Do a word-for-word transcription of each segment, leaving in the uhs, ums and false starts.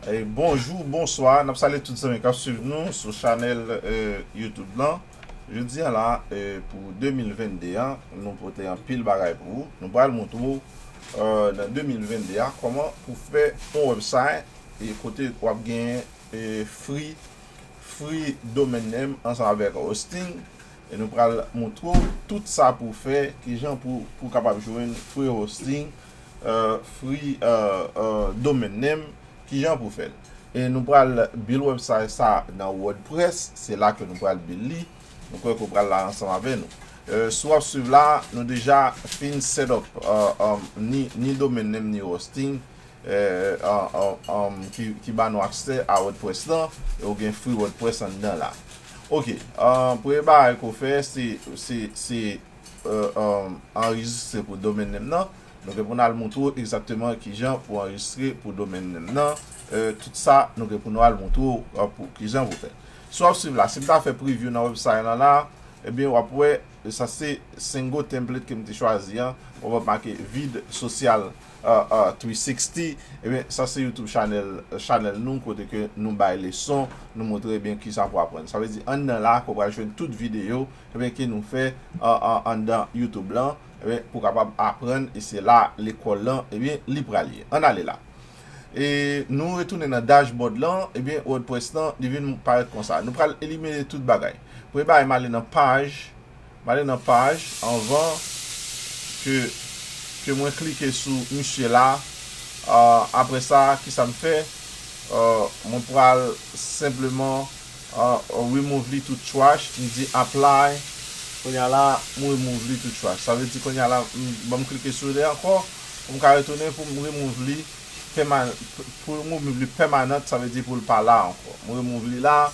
E bonjou, bonswa, n ap salye tout zanmi k ap swiv nou sou chanèl eh, YouTube lan. Jodi a la, eh, pou de mil vennde an, nou pote anpil bagay pou ou. Nou pral montre w eh, nan de mil vennde a kòman pou fè yon website e kote w ap genyen eh, free, free domain name ansanm avèk hosting. E nou pral montre w tout sa pou fè, kijan pou, pou kapab jwenn free hosting, eh, free eh, eh, domain name, kijan pou fè l. E nou pral build website sa nan WordPress, se la ke nou pral build li. Nou kwè ke w pral la ansanm avè nou. Eh, si w ap swiv la, nou deja fin set up eh, um, ni, ni domain name ni hosting eh, um, um, um, ki, ki ba nou aksè a WordPress lan, e ou gen free WordPress anndan la. Ok, eh, premye bagay ke w fè, se, se, se eh, um, anrejistre pou domain name nan. Nou gen pou n al montre w egzakteman kijan pou anrejistre pou domain name nan. Eh, tout sa, nou gen pou nou al montre w eh, pou kijan pou fè. Si w ap swiv la, si m ta fè preview nan website lan la, ebyen w ap wè, sa se single template ke m te chwazi an. W ap make vide sosyal eh, eh, three sixty. Ebyen, sa se YouTube chanèl, chanèl nou, kote ke nou bay leson, nou montre ebyen kisa pou aprann. Sa vle di, anndan la, ke w pral jwenn tout videyo, ebyen, ke nou fè eh, eh, anndan YouTube lan, ebyen, pou kapab aprann, e se la lekòl lan, ebyen, li pral ye. Ann ale la. E nou retounen nan dashboard lan, ebyen, WordPress lan, li vin parèt konsa. Nou pral elimine tout bagay. Premye bagay, m ale nan paj, m ale nan paj anvan ke, ke mwen klike sou misye la. Ah, apre sa, kisa m fè? Ah, mwen pral senpleman ah, remove li tout trash, m di apply. Kounye a la, m remove li tout trash. Sa vle di kounye a la, m, ban m klike sou li ankò, pou m ka retounen pou m remove li pèman-, pou m remove li pèmanant, sa vle di pou l pa la ankò. M remove li la,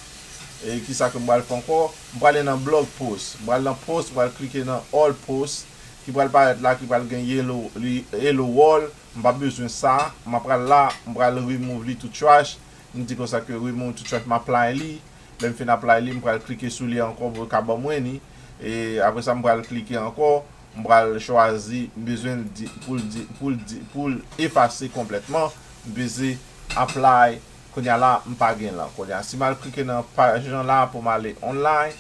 e kisa ke m pral fè ankò? M prale nan blog post. M pral nan post, m pral klike nan all post, ki pral parèt la, ki pral gen yellow, li, yellow wall. M pa bezwen sa. M pral la, m pral remove li tout trash. M di konsa ke remove tout trash, m apply li. Lè m fin apply li, m pral klike sou li ankò pou l ka ban mwen li. E apre sa, m pral klike ankò. M pral chwazi, m bezwen l di, pou l di, pou l di, pou l efase konplètman. M peze apply. Kounye a la, m pa gen l ankò. Kounye a, si m al klike nan paj lan la pou m ale online,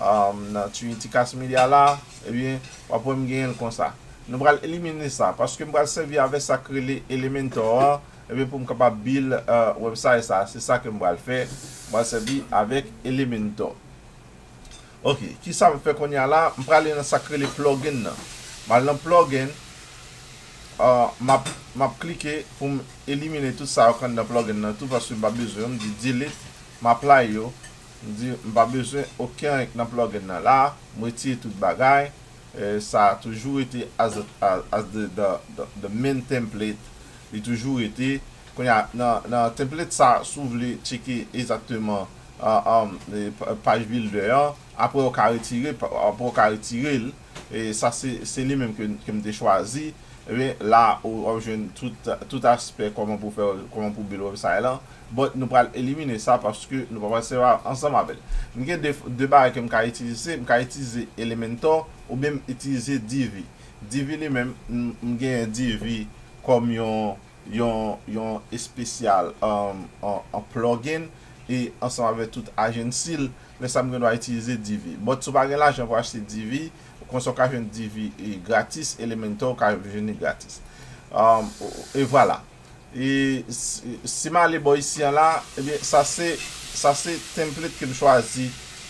um, nan Trinity Cast Media la, ebyen, w ap wè m genyen l konsa. Nou pral elimine sa, paske m pral sèvi avèk sa k rele Elementor an, ebyen, pou m kapab build eh, website sa. Se sa ke m pral fè. M pral sèvi avèk Elementor. Ok, kisa m fè kounye a la? M prale nan sa k rele plugin nan. M al nan plugin, ah, m ap, m ap klike pou m elimine tout sa yo k anndan plugin nan tou, paske m pa bezwen yo. M di delete, m apply yo. M di m pa bezwen okenn nan plugin nan la. M retire tout bagay. Eh, sa toujou rete as, as, as the, the, the, the main template. Li toujou rete. Kounye a, nan, nan template sa, si w vle tcheke egzakteman ah, um, eh, pa- page builder an, apre w ka retire, pa- apre w ka retire l, e sa se, se li menm ke, ke m te chwazi, ebyen, la, ou w ap jwenn tout, tout aspè kòman pou fè, kòman pou build website lan. But nou pral elimine sa paske nou pa pral sèvi ansanm avè l. M gen de, de bagay ke m ka itilize, m ka itilize Elementor oubyen m itilize Divi. Divi li menm, m, m genyen Divi kòm yon, yon, yon espesyal um, an, an plugin e ansanm avèk tout agency l, lè sa m gen dwa itilize Divi. But si w pa gen lajan pou achte Divi, konsa w ka jwenn Divi e gratis, Elementor w ka jwenn li gratis. Um, e vwala. E si, si m ale bò isi an la, ebyen, sa se, sa se template ke m chwazi,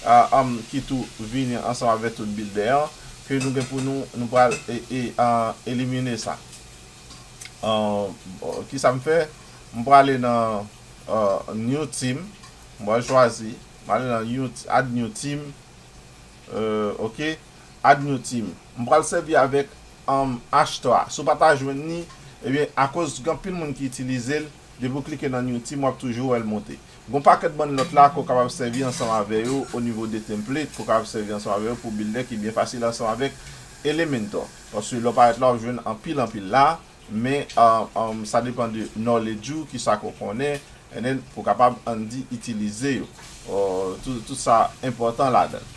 ah, um, ki tou vini ansanm avèk tout builder an, ke nou gen pou nou, nou pral e, e, ah, elimine sa. Ah, bon, kisa m fè? M prale nan ah, new theme, m pral chwazi, m ale nan new, add new theme, eh, ok, add new theme. M pral sèvi avèk um, H twa. Si w pa ta jwenn li, ebyen, akoz gen anpil moun ki itilize l, depi w klike nan new theme, w ap toujou wè l monte. Gon pakèt bann lòt la ke w kapab sèvi ansanm avè yo o nivo de template, ke w kapab sèvi ansanm avè yo pou builder ki byen fasil ansanm avèk Elementor. Paske lè w parèt la, w ap jwenn anpil, anpil la, men um, um, sa depann de knowledge ou, kisa ke w konnen, and then pou w kapab, ann di, itilize yo. Uh, tout, tout sa enpòtan ladan l.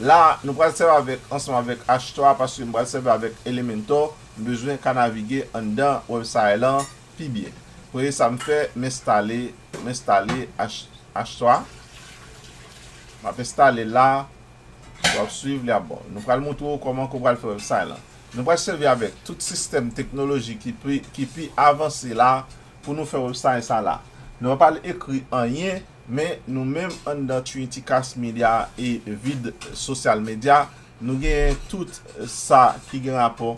La, nou pral sèvi avèk, ansanm avèk H twa, paske m pral sèvi avèk Elementor, m bezwen ka navige anndan website lan pi byen. Premye sa m fè, m enstale m enstale H, H twa. M ap enstale la. W ap swiv li ap bon. Nou pral montre w kòman ke w pral fè website lan. Nou pral sèvi avèk tout sistèm teknoloji ki pi, ki pi avanse la pou nou fè website sa la. Nou pa pral ekri anyen, men nou menm anndan Trinity Cast Media e Vid Social Media, nou genyen tout sa ki gen rapò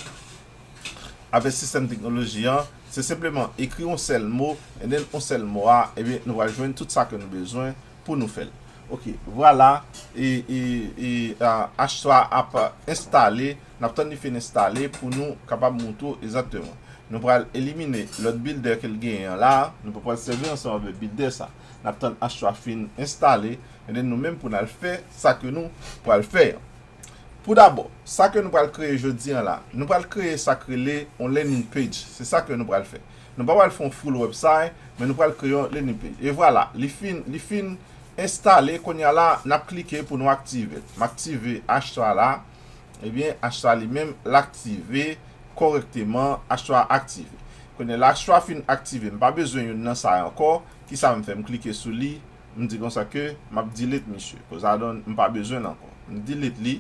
avèk sistèm teknoloji an, se senpleman ekri yon sèl mo, and then yon sèl mo a, ebyen, nou pral jwenn tout sa ke nou bezwen pou nou fè l. Ok, vwala, e, e, e, a, H twa ap enstale, n ap tann li fin enstale pou nou kapab montre w egzakteman. Nou pral elimine lòt builder ke l genyen an la, nou pa pral sèvi ansanm avèk builder sa. N ap tann H twa fin enstale, and then nou menm pou n al fè sa ke nou pral fè an. Pou dabò, sa ke nou pral kreye jodi an la, nou pral kreye sa k rele yon landing page. Se sa ke nou pral fè. Nou pa pral fè yon full website, men nou pral kreye yon landing page. E vwala, li fin, li fin enstale. Kounye a la, n ap klike pou nou aktive l. M aktive H twa la. Ebyen, H twa li menm, l aktive kòrèkteman. H twa aktive. Kounye a la, H twa fin aktive. M pa bezwen youn nan sa yo ankò. Kisa m fè? M klike sou li. M di konsa ke m ap delete misye. Koz a don, m pa bezwen l ankò. M delete li.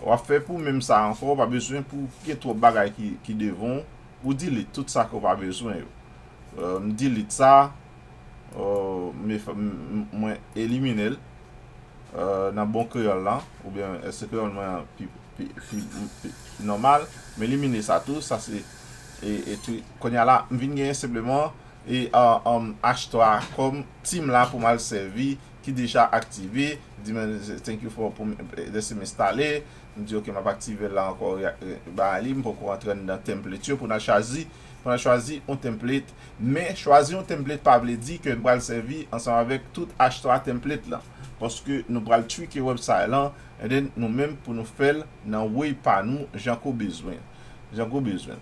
W ap fè pou menm sa ankò, w pa bezwen pou gen twòp bagay ki, ki devan w. Ou delete tout sa ke w pa bezwen yo. Euh, m delete sa. Euh, m, m, mwen elimine l. Euh, nan bon kreyòl lan, oubyen èske kreyòl mwen an pi, pi, pi, pi nòmal? M elimine sa tou, sa se, e, e tou, kounye a la, m vin genyen senpleman e, uh, um, H twa kòm team la pou m al sèvi, ki deja aktive. Di mwen, thank you for pou m, lèse m enstale. M di, ok, m ap aktive l la ankò, re, re, bagay li, m poko rantre anndan template yo pou n al chwazi, pou n al chwazi yon template. Men, chwazi yon template pa vle di ke n pral sèvi ansanm avèk tout H twa template lan. Paske nou pral tweake website lan, and then nou menm pou nou fè l nan way pa nou, jan ke w bezwen. Jan ke w bezwen.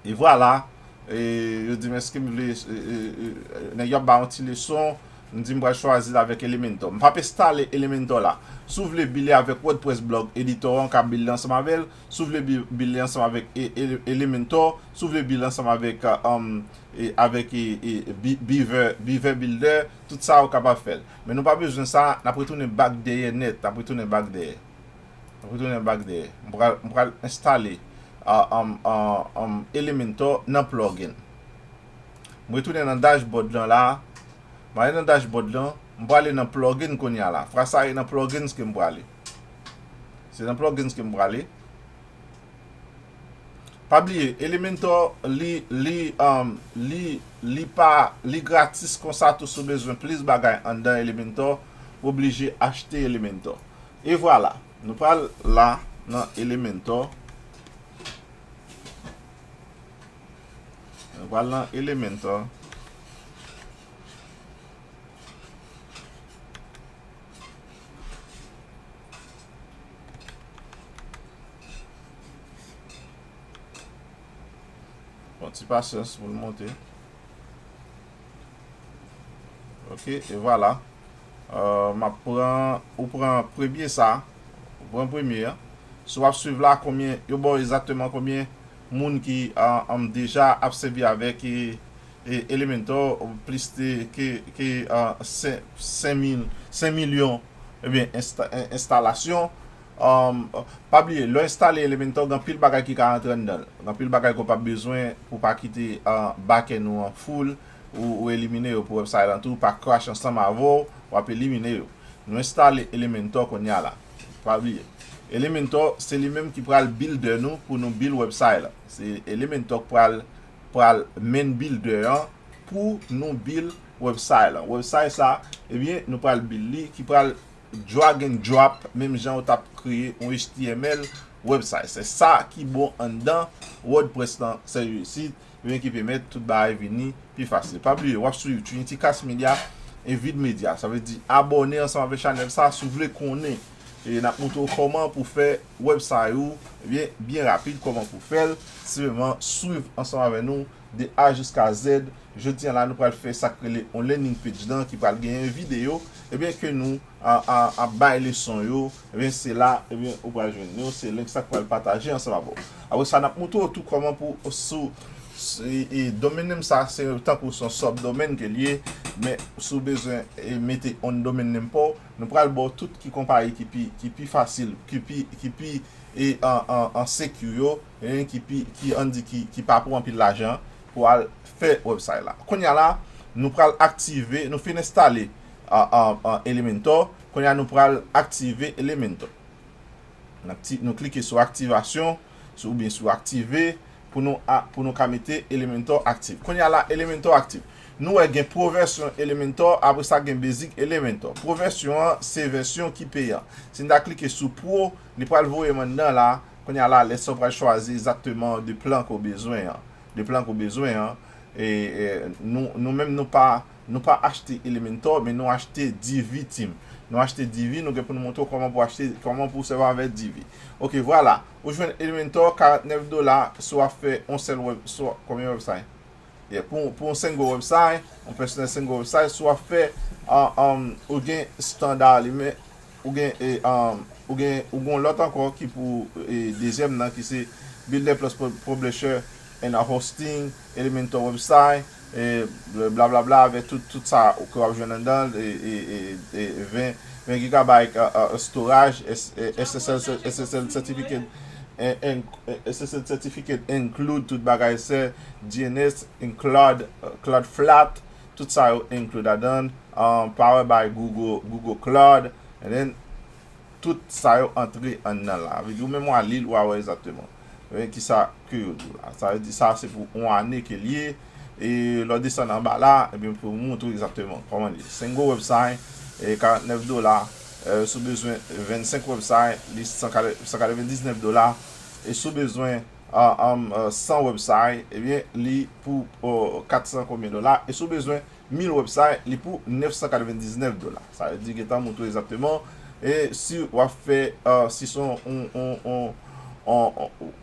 E vwala, e, yo di m èske m vle, e, e, e, nèg yo ap ba yon ti leson, m di m pral chwazi l avèk Elementor. M p ap enstale Elementor la. Si w vle build li avèk WordPress Blog Editor an, w ka build li ansanm avè l. Si w vle bi-, build li ansanm avèk e, e, Elementor, si w vle build li ansanm avèk, um, e, avèk, e, e, Bi-, Beaver, Beaver Builder, tout sa ou kapab fè l. Men nou pa bezwen sa, n ap retounen back dèyè nèt, n ap retounen back dèyè. Retounen bak dèyè. M pral, m pral enstale, ah, um, ah, um, Elementor nan plugin. M retounen nan dashboard lan la. M ale nan dashboard lan. M prale nan plugin kounye a la. Fwa sa e nan plugins ke m prale. Se nan plugins ke m prale. Pa bliye, Elementor, li, li, um, li, li pa, li gratis konsa tou, si w bezwen plis bagay anndan Elementor, w oblije achte Elementor. E vwala, nou pral la nan Elementor. Nou pral nan Elementor. Bon, ti pasyans pou l monte. Ok, e vwala. Euh, m ap pran, ou pran premye sa, ou pran premye an. Si w ap swiv la, konbyen, yo ba w egzakteman konbyen moun ki, ah, um, deja ap sèvi avèk, e, e Elementor, plis de, ke, ke, ah, senk, senk mil, senk milyon, ebyen, ensta-, en-, enstalasyon. Um, pa bliye, lè w enstale Elementor, gen anpil bagay ki ka rantre anndan l. Gen anpil bagay ke w p ap bezwen pou w pa kite, ah, backend ou an full, ou, ou elimine yo pou website lan tou, pa crash ansanm avè w, w ap elimine yo. Nou enstale Elementor kounye a la. Pa bliye. Elementor, se li menm ki pral builder nou pou nou build website la. Se Elementor k pral, pral main builder an pou nou build website la. Website sa, ebyen, nou pral build li, ki pral drag and drop, menm jan ou t ap kreye yon H T M L website. Se sa ki bon anndan WordPress lan, se isit, ebyen, ki pèmèt tout bagay vini pi fasil. Pa bliye, w ap swiv Trinity Cast Media e Vid Media. Sa vle di abòne ansanm avèk chanèl sa, si w vle konnen, e n ap montre w kòman pou fè website ou, ebyen, byen rapid, kòman pou fè l. Senpleman, swiv ansanm avè nou de A jiska Z. Jodi a la, nou pral fè sa k rele yon landing page lan ki pral genyen videyo, ebyen, ke nou a, a, ap bay leson yo, ebyen, se la, ebyen, ou pral jwenn yo, se link sa k pral pataje ansanm avè w. Apre sa, n ap montre w tou kòman pou, sou, E, e domain name sa, se tankou se yon subdomain ke l ye, men si w bezwen e, mete yon domain name pa w, nou pral ba w tout ki konpayi ki pi, ki pi fasil, ki pi, ki pi e, an, an, an secure yo, e ki pi, ki, ann di, ki, ki pa pou anpil lajan pou al fè website la. Kounye a la, nou pral aktive, nou fin enstale a, a, a Elementor. Kounye a, nou pral aktive Elementor. N ap ti-, nou klike sou aktivasyon, sou, oubyen sou aktive, pou nou, a, pou nou ka mete Elementor aktif. Kounye a la, Elementor aktif. Nou wè gen Pro vèsyon Elementor, apre sa gen Basic Elementor. Pro vèsyon an, se vèsyon ki peyan. Si n ta klike sou Pro, li pral voye m anndan la. Kounye a la, lè sa w pral chwazi egzakteman de plan ke w bezwen an. De plan ke w bezwen an. E, e nou, nou menm, nou pa, nou pa achte Elementor, men nou achte Divi Team. Nou achte Divi, nou gen pou nou montre w kòman pou achte, kòman pou w sèvi avèk Divi. Ok, vwala. Ou jwenn Elementor, karant nèf dola, si w ap fè yon sèl web, si w ap, konbyen website? Yeah, pou, pou yon single website, yon personal single website, si w ap fè, an, an, ou gen standard li, men ou gen, e, an, ou gen, ou gen yon lòt ankò ki pou, e, dezyèm nan, ki se Builder Plus Pub-, Publisher and a Hosting, Elementor Website, e, blablabla, avèk tout, tout sa ke w ap jwenn anndan, e, e, e, e ven, ven gigabyte, a, a, storage, S-, e, S S L, S S L certificate, e, en-, e, S S L certificate include tout bagay, se D N S, and Cloud, e, Cloudflare, tout sa yo include ladan, um, powered by Google, Google Cloud, and then tout sa yo antre anndan la. Vle di ou menm w a li l, w a wè egzakteman. Men kisa ke yo di w la. Sa vle di sa se pou yon ane ke l ye. E lè w desann anba la, ebyen pou w montre w egzakteman kòman l ye. Single website, e karant nèf dola. E si w bezwen vennsenk website, li san katrevendiznèf dola. E si w bezwen, a, a, a, san website, ebyen, li pou, o, kat san konbyen dola. E si w bezwen mil website, li pou nèf san katrevendiznèf dola. Sa vle di gentan montre w egzakteman. E si w ap fè, e, si se yon, yon, yon, yon, yon,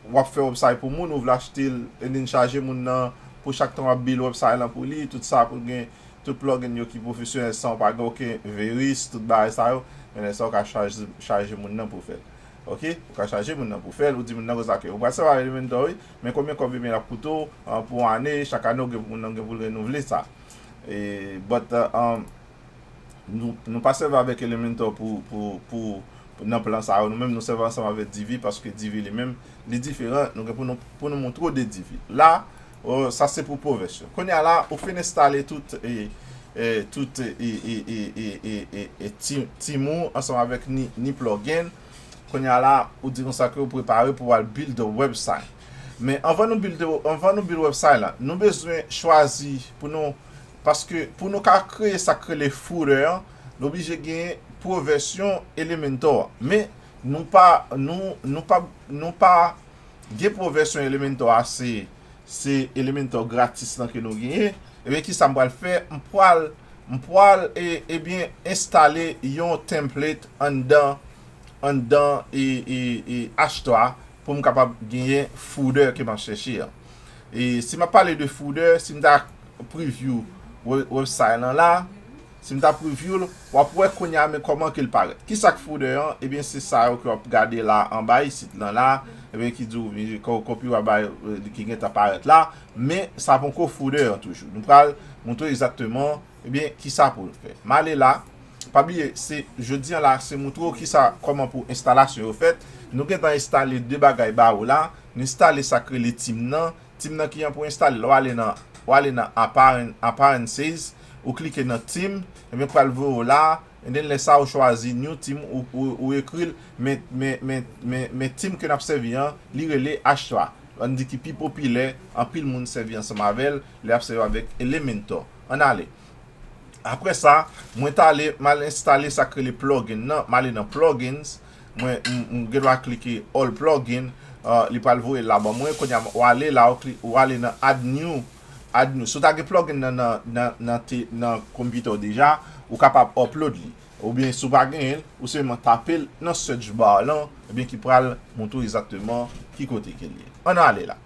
w ap fè website pou moun, ou vle achte l, e then chaje moun nan, pou chak tan w ap build website lan pou li, tout sa pou l gen, tout plugin yo ki pwofesyonèl san w pa gen okenn viris, tout bagay sa yo, men lè sa w ka chaje, chaje moun nan pou fè l. Ok? Ou ka chaje moun nan pou fè l, ou di moun nan konsa ke ou pral sèvi avèk Elementor, wi, men konbyen kòb ebyen l ap koute w, an, pou yon ane, chak ane ou gen, moun nan gen pou l renouvle sa. E, but, e, an, nou, nou pa sèvi avèk Elementor pou, pou, pou, pou nan plan sa yo. Nou menm, nou sèvi ansanm avèk Divi, paske Divi li menm, li diferan. Nou gen pou nou, pou nou montre w de Divi. La, o, sa se pou Pro vèsyon. Kounye a la, ou fin enstale tout, e, e, tout, e, e, e, e, e, e, e, team, team ou ansanm avèk ni, ni plugin. Kounye a la, ou di konsa ke ou prepare pou w al build a website. Men anvan nou build, anvan nou build website la, nou bezwen chwazi pou nou, paske pou nou ka kreye sa k rele footer an, nou oblije gen Pro vèsyon Elementor. Men nou pa, nou, nou pa, nou pa gen Pro vèsyon Elementor a, se, se Elementor gratis lan ke nou genyen. Ebyen, kisa m pral fè? M pral, m pral, e, ebyen, enstale yon template anndan, anndan, e, e, e, H twa pou m kapab genyen footer ke m ap chèche an. E si m ap pale de footer, si m ta preview we-, website lan la, si m ta preview l, w ap wè kounye a men kòman ke l parèt. Kisa k footer an? Ebyen, se sa yo ke w ap gade la anba isit lan la, ebyen, ki di w, e, ko-, copyright bay, e, ki gentan parèt la, men sa poko footer an toujou. Nou pral montre egzakteman, ebyen, kisa pou l fè. M ale la, pa bliye, se, jodi an la, se montre w kisa, kòman pou enstalasyon yo fèt. Nou gentan enstale de bagay ba ou la, nou enstale sa k rele team nan, team nan ki an pou enstale. Lè w ale nan, w ale nan appearance, appearances, ou klike nan team, ebyen pral voye w la, and then lè sa ou chwazi new team, ou, ou, ou ekri l, men, men, men, men, men team ke n ap sèvi an, li rele H twa. Ann di ki pi popilè, anpil moun sèvi ansanm avè l, lè y ap sèvi avèk Elementor. Ann ale. Apre sa, mwen t ale, m al enstale sa k rele plugin nan, m ale nan plugins, mwen, m, m gen dwa klike all plugin, e, li pral voye l la ban mwen, kounye a, w ale la, w kli-, w ale nan add new, add new. Si w ta gen plugin nan, nan, nan, nan te, nan konpitè w deja, ou kapab upload li. Oubyen si w pa genyen l, ou sèlman tape l nan search bar lan, ebyen ki pral montre w egzakteman ki kote ke l ye. Ann ale la.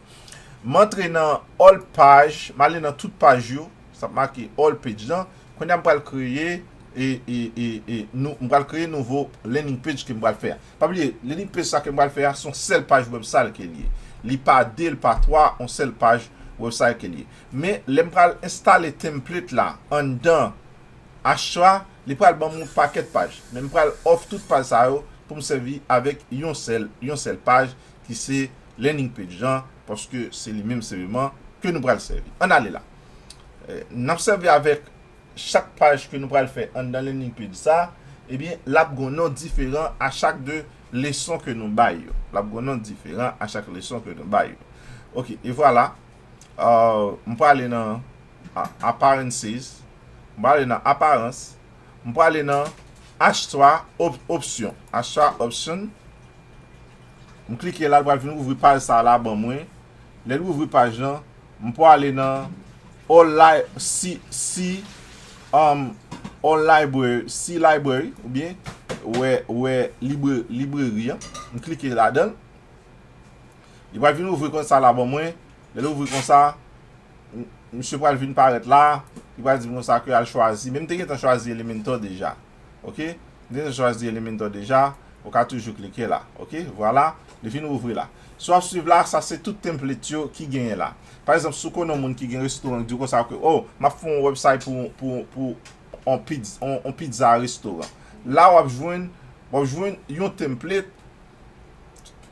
M antre nan all page, m ale nan tout paj yo, sa ap make all page lan. Kounye a m pral kreye, e, e, e, e, nou, m pral kreye nouvo landing page ke m pral fè a. Pa bliye, landing page sa ke m pral fè a, se yon sèl paj website ke l ye. Li pa de, li pa twa, yon sèl paj website ke li ye. Men lè m pral enstale template la anndan Astra, li pral ban m yon pakèt paj. Men m pral off tout paj sa yo pou m sèvi avèk yon sèl, yon sèl paj ki se landing page lan, paske se li menm senpleman ke nou pral sèvi. Ann ale la. Eh, n ap sèvi avèk chak paj ke nou pral fè anndan landing page sa, ebyen, l ap gon non diferan a chak de leson ke nou bay yo. L ap gon non diferan a chak leson ke nou bay yo. Ok, e vwala. Euh, m prale nan a- appearances. M prale nan aparans. M prale nan Astra op- option. Astra option. M klike la, l pral vin ouvri paj sa la ban mwen. Lè l ouvri paj lan, m prale nan all li- si si um, all library, si library, oubyen wè, wè libre, libreri an. M klike ladan l. Li pral vin ouvri konsa la ban mwen. Lè l ouvri konsa, m- misye pral vin parèt la. Li pral di m konsa ke al chwazi. Men m te gentan chwazi Elementor deja. Ok? M te gentan chwazi Elementor deja. Ou ka toujou klike la. Ok? Vwala. Li fin ouvri la. Si w ap swiv la, sa se tout template yo ki genyen la. Pa egzanp, si w konnen yon moun ki gen restoran, di w konsa ke, oh, m ap fè yon website pou, pou, pou yon pizza, yon, yon pizza restoran. La w ap jwenn, w ap jwenn yon template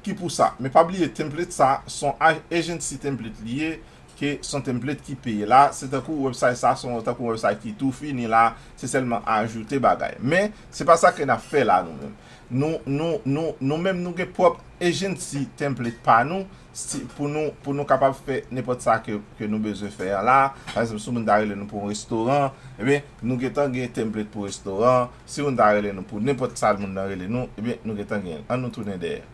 ki pou sa. Men pa bliye, template sa, se yon a- agency template li ye, ke se yon template ki peye la. Se tankou website sa, se yon tankou website ki tou fini la, se sèlman ajoute bagay. Men, se pa sa ke n ap fè la nou menm. Nou, nou, nou, nou menm, nou gen pwòp agency template pa nou, si, pou nou, pou nou kapab fè nenpòt sa ke, ke nou bezwen fè an la. Pa egzanp, si yon moun ta rele nou pou yon restoran, ebyen, nou gentan gen template pou restoran. Si moun ta rele nou pou nenpòt sa moun nan rele nou, ebyen, nou gentan gen. Ann nou tounen dèyè.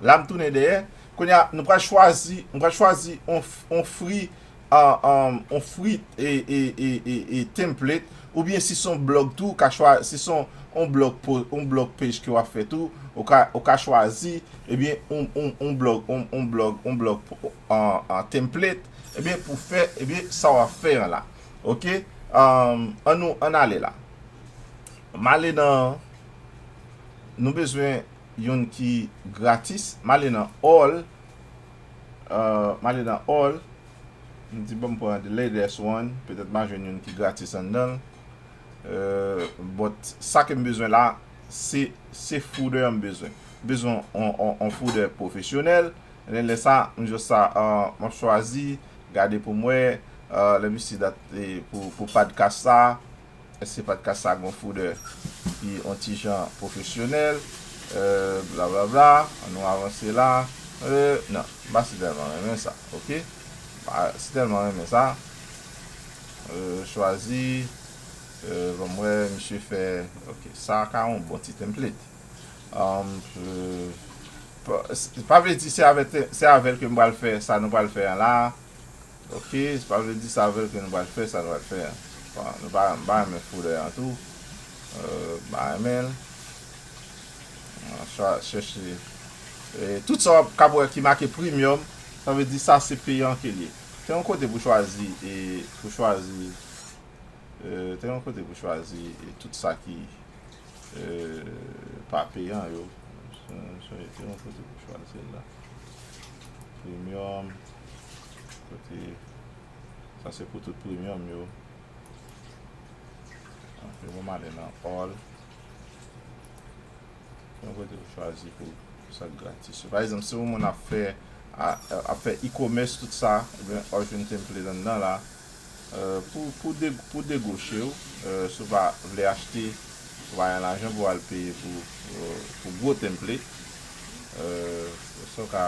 La, m tounen dèyè. Kounye a, nou pral chwazi, nou pral chwazi on, on free, uh, um, on free e, e, e, e, e template, oubyen si se yon blog tou, ou ka chwa, si se yon, on blog po- on blog page ke w ap fè tou, ou ka, ou ka chwazi, ebyen, on, on, on blog, on, on blog, on blog, uh, uh, template, ebyen, pou fè, ebyen, sa w ap fè an la. Ok? Um, ann nou, ann ale la. M ale nan, nou bezwen youn ki gratis. M ale nan all. Euh, m ale nan all. M di, bon, m pran the latest one. Petèt m a jwenn youn ki gratis anndan l. Euh, but sa ke m bezwen la, se, se footer an m bezwen. M bezwen on, on, on footer pwofesyonèl. Lè, lè sa, m jis sa, euh, m ap chwazi, gade pou m wè, euh, let me see that, eh, pou, pou podcast sa. Èske podcast sa gon footer ki on ti jan pwofesyonèl? Euh, blablabla. Ann nou avanse la. Euh, non, m pa si tèlman renmen sa, ok? M pa si tèlman renmen sa. Euh, chwazi. Euh, bon, m wè misye fè, ok, sa ka on bon ti template. Um, euh, pa, s- pa vle di se avè, te- se avè l ke m pral fè sa nou pral fè an la. Ok, se pa vle di se avè l ke nou pral fè sa nou pral fè an. Bon, nou pa, m pa renmen footer an tou. Euh, m pa renmen l. An, chwa- chèche. E, tout sa w ap kab wè ki make premium, sa vle di sa se peyan ke l ye. Te yon kote pou chwazi, e, pou chwazi, e, te yon kote pou chwazi, e, tout sa ki, e, pa peyan yo. Se, se, te yon kote pou chwazi la. Premium, kote, sa se pou tout premium yo. Ok, bon, m ale nan all. Yon kote ou chwazi pou, pou sa k gratis yo. Pa egzanp, si yon moun ap fè, a- ap fè e-commerce, tout sa, ebyen, w ap jwenn template anndan la. Euh, pou, pou, de, pou degwoche w, euh, si w pa vle achte, ou pa gen lajan pou w al peye pou, pou, pou gwo template. Euh, sa w ka,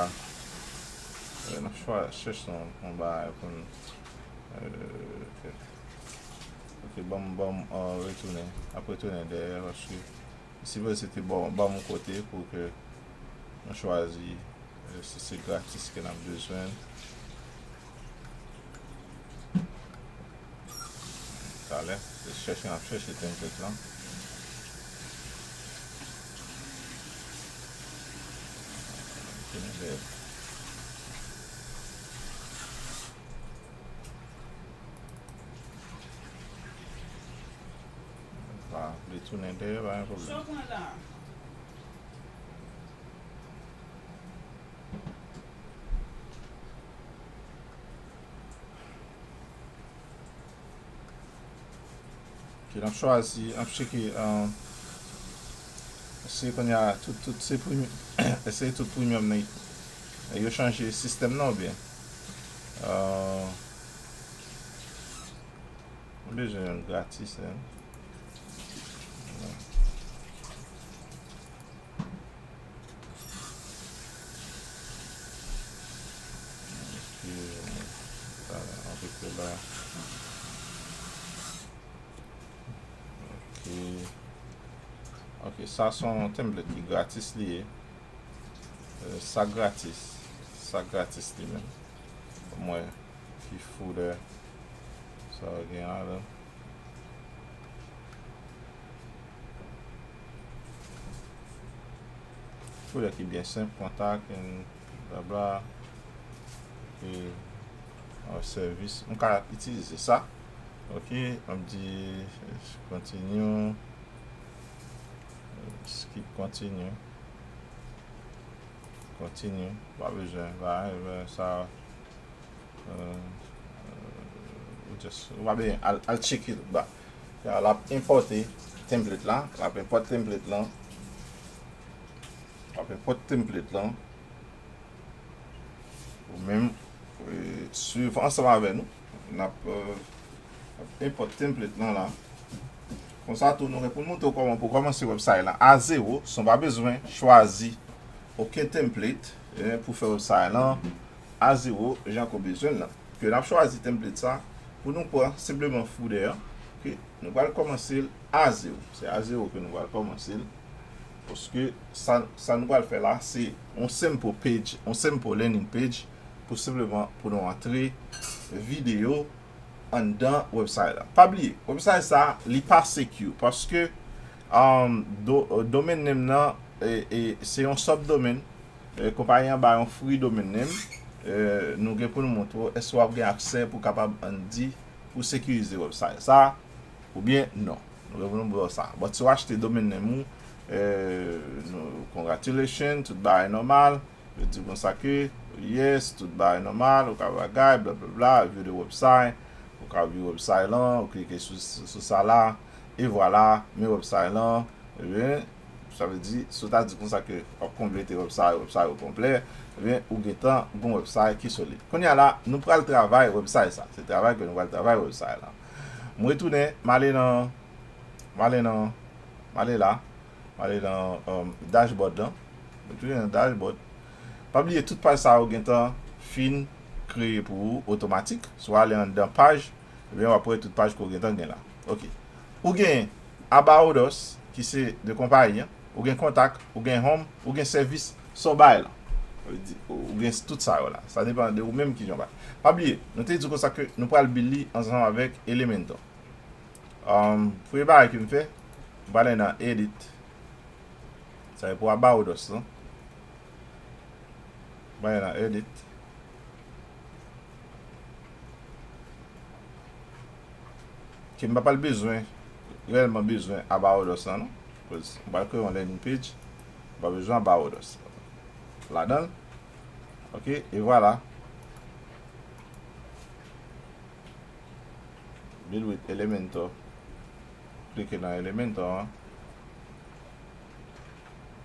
euh, n ap chwa- chèche yon, yon bagay pou n, euh, ok, ban m, ban m, euh, retounen, ap retounen dèyè, paske li sipoze te ban, ban m yon kote pou ke mwen chwazi, euh, si se gratis ke n ap bezwen. Talè, se chèche, n ap chèche template lan. Tounen dèyè. Pa vle tounen dèyè, pa gen pwoblèm. Sa w pran la? N ap chwazi, n ap tcheke, èske kounye a tout, tout se premye, èske tout premye nan yo chanje sistèm nan oubyen? Nou bezwen yon gratis, hein. Ok, sa, anpil la. Ok. Ok, sa se yon template ki gratis li ye. Euh, sa gratis. Sa gratis li menm. Mwen ki fou de sa gen la. Fou de ki byen senp, kontak, blabla. E sèvis, m ka itilize sa. Ok, m ap di continue. Skip continue. Continue. Pa bezwen, pa bezwen sa. Ou just, ou pa bezwen al, al tcheke tout ba. L ap enpòte template la. L ap enpòte template lan. L ap enpòte template lan. Ou menm, swiv ansanm avè nou. N ap, n ap enpòte template lan la. Konsa tou, nou gen pou n montre w kòman pou kòmanse website lan a zewo, san w pa bezwen chwazi okenn template, eh, pou fè website lan a zewo, jan ke w bezwen l lan. Ke n ap chwazi template sa pou nou pran senpleman footer an. Ok, nou pral kòmanse l a zewo. Se a zewo ke nou pral kòmanse l. Paske sa, sa nou pral fè la, se yon simple page, yon simple landing page pou senpleman pou nou antre videyo anndan website la. Pa bliye, website sa, li pa secure paske, um, do, domain name nan, e, e, se yon subdomain. E, konpayi an ba yon free domain name. E, nou gen pou nou montre w èske w ap gen aksè pou kapab ann di pou sekirize website sa oubyen non. Nou gen pou nou montre w sa. But si w achte domain name ou, e, nou, congratulations, tout bagay nòmal. Yo di konsa ke, yes, tout bagay nòmal, ou ka bagay, blablabla, view the website, ou ka view website lan, ou klike sou, sou sa la, e vwala, men website lan, ebyen, sa vle di, si w ta di konsa ke w ap konplete website, website ou konplè, ebyen, ou gentan gon website ki solid. Kounye a la, nou pral travay website sa. Se travay ke nou pral travay website la. M retounen, m ale nan, m ale nan, m ale la. M ale nan, um, dashboard lan. Mwen tounen nan dashboard. Pa bliye tout paj sa yo gentan fin kreye pou ou otomatik. Si w ale anndan paj, ebyen w ap wè tout paj ke w gentan gen la. Ok. Ou gen About Us, ki se de konpayi an. Ou gen Kontak, ou gen Home, ou gen Sèvis, sa w bay lan. Sa vle di, ou gen tout sa yo la. Sa depann de ou menm kijan w bay. Pa bliye, nou te di konsa ke nou pral build li ansanm avèk Elementor. Um, premye bagay ke m fè, m prale nan edit. Sa e pou About Us lan. M prale nan edit. Ke m pa pral bezwen, reyèlman bezwen About Us lan, non. Cause m pral kreye yon landing page. M pa bezwen About Us ladan l. Ok, e vwala. Build with Elementor. Klike nan Elementor an.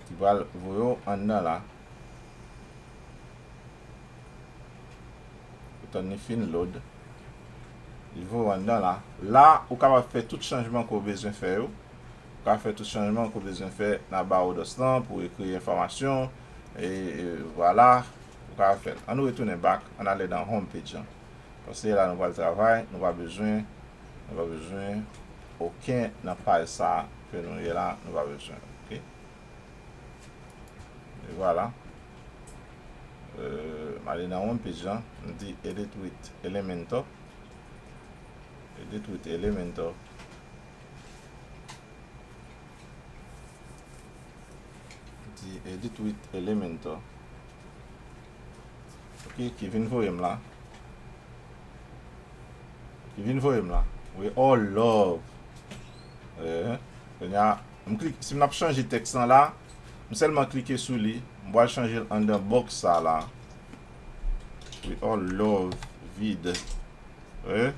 Ki pral voye w anndan la. Ou tann li fin load. Li voye w anndan la. La, ou kapab fè tout chanjman ke w bezwen fè yo. Ou ka fè tout chanjman ke w bezwen fè nan About Us lan pou ekri enfòmasyon. E, e vwala, ou ka fè l. Ann nou retounen back, ann ale nan home page lan. Paske la nou pral travay, nou pa bezwen, nou pa bezwen okenn nan paj sa ke nou ye la, nou pa bezwen. Ok? E vwala. Euh, m ale nan home page lan, m di edit with Elementor. Edit with Elementor. Di edit with Elementor. Ok, ki vin voye m la. Ki vin voye m la. We all love. Eh, kounye a, m klik, si m ap chanje tèks lan la, m sèlman klike sou li, m pral chanje l anndan box sa la. We all love vid. Eh?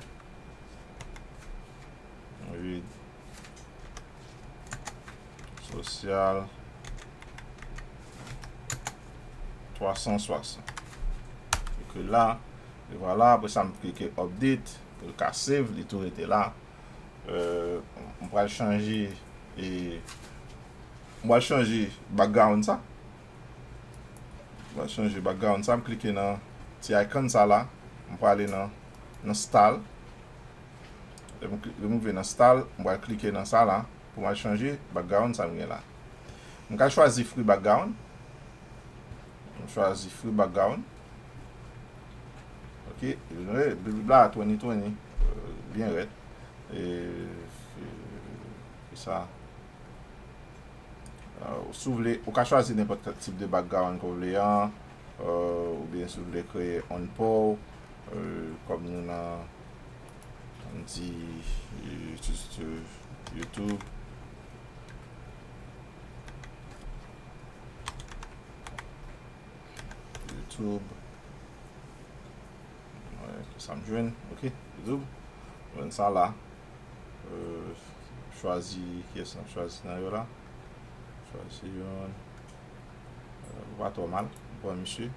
Vid. Sosyal twa san swasan. Klike la, e vwala, apre sa m klike update, pou l ka save, li tou rete la. Euh, m pral chanje, e, m pral chanje background sa. M pral chanje background sa, m klike nan ti icon sa la, m prale nan, nan style. Lè m kli-, lè m rive nan style, m pral klike nan sa la pou m al chanje background sa m gen la. M ka chwazi free background. M chwazi free background. Ok, blablabla, twenty twenty, euh, byen rèd. E, e, e sa. Euh, si w vle, ou ka chwazi nenpòt tip de background ke w vle an, euh, oubyen si w vle kreye on pa w, euh, kòm nou nan, ann di, euh, tu- tu- YouTube. YouTube. Wè, kisa m jwenn? Ok, YouTube. Jwenn sa la. Euh, chwazi kiyès n ap chwazi nan yo la. Chwazi youn. Euh, pa twò mal. M pran misye.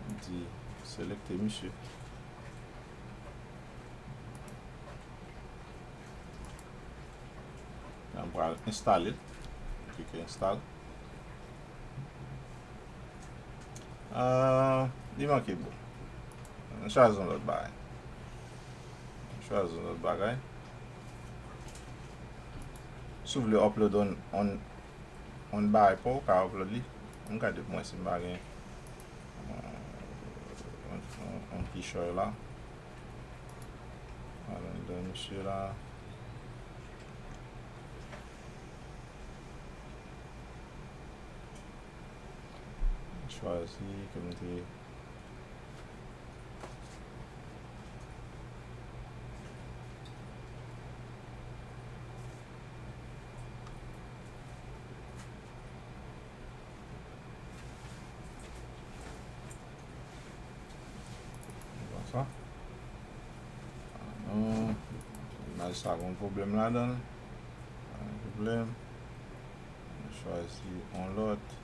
M di selekte misye. Mwen pral enstale l. Klike enstale. Ah, li manke bon. Ann chwazi yon lòt bagay. Ann chwazi yon lòt bagay. Si w vle upload on, on, on bagay pa w, ou ka upload li. Ann gade pou mwen si m pa gen yon, yon, yon kichòy la. Ann dan misye la. Chwazi ke m te Konsa. Non, imaj sa gon pwoblèm ladan l. Pa gen pwoblèm. Mwen chwazi yon lòt.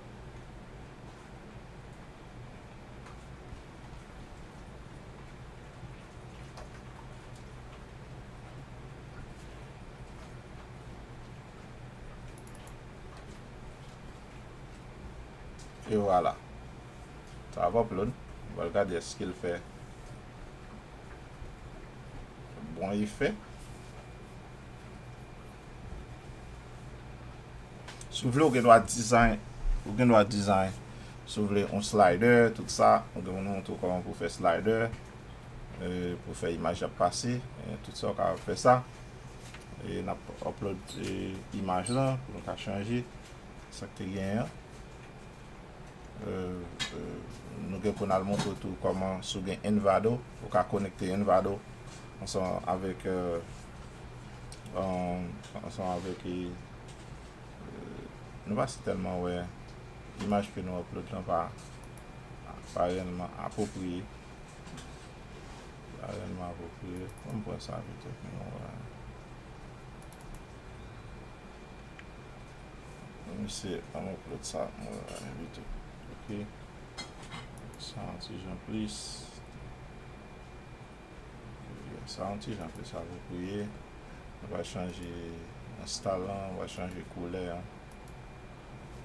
E vwala. Sa ap upload. Mwen pral gade èske l fè bon efè. Si w vle, ou gen dwa design, ou gen dwa design. Si w vle yon slider, tout sa, ou gen moun montre w kòman pou fè slider, euh, pou fè imaj ap pase, euh, tout sa ou ka fè sa. E n ap upload, euh, imaj lan pou nou ka chanje sa k te genyen an. Euh, euh, nou gen pou n al montre tou kòman, si w gen Envato, ou ka konekte Envato ansanm avèk, euh, euh, ansanm avèk, e, euh, nou pa si tèlman wè imaj ke nou upload lan pa, pa reyèlman apwopriye. Pa reyèlman apwopriye. Ann pran sa pito pou nou wè. Misye, ann upload sa, mwen, euh, pito. Ok. Sa yon ti jan plis. Sa yon ti jan plis apwopriye. Nou va chanje nan style lan, nou va chanje koulè an.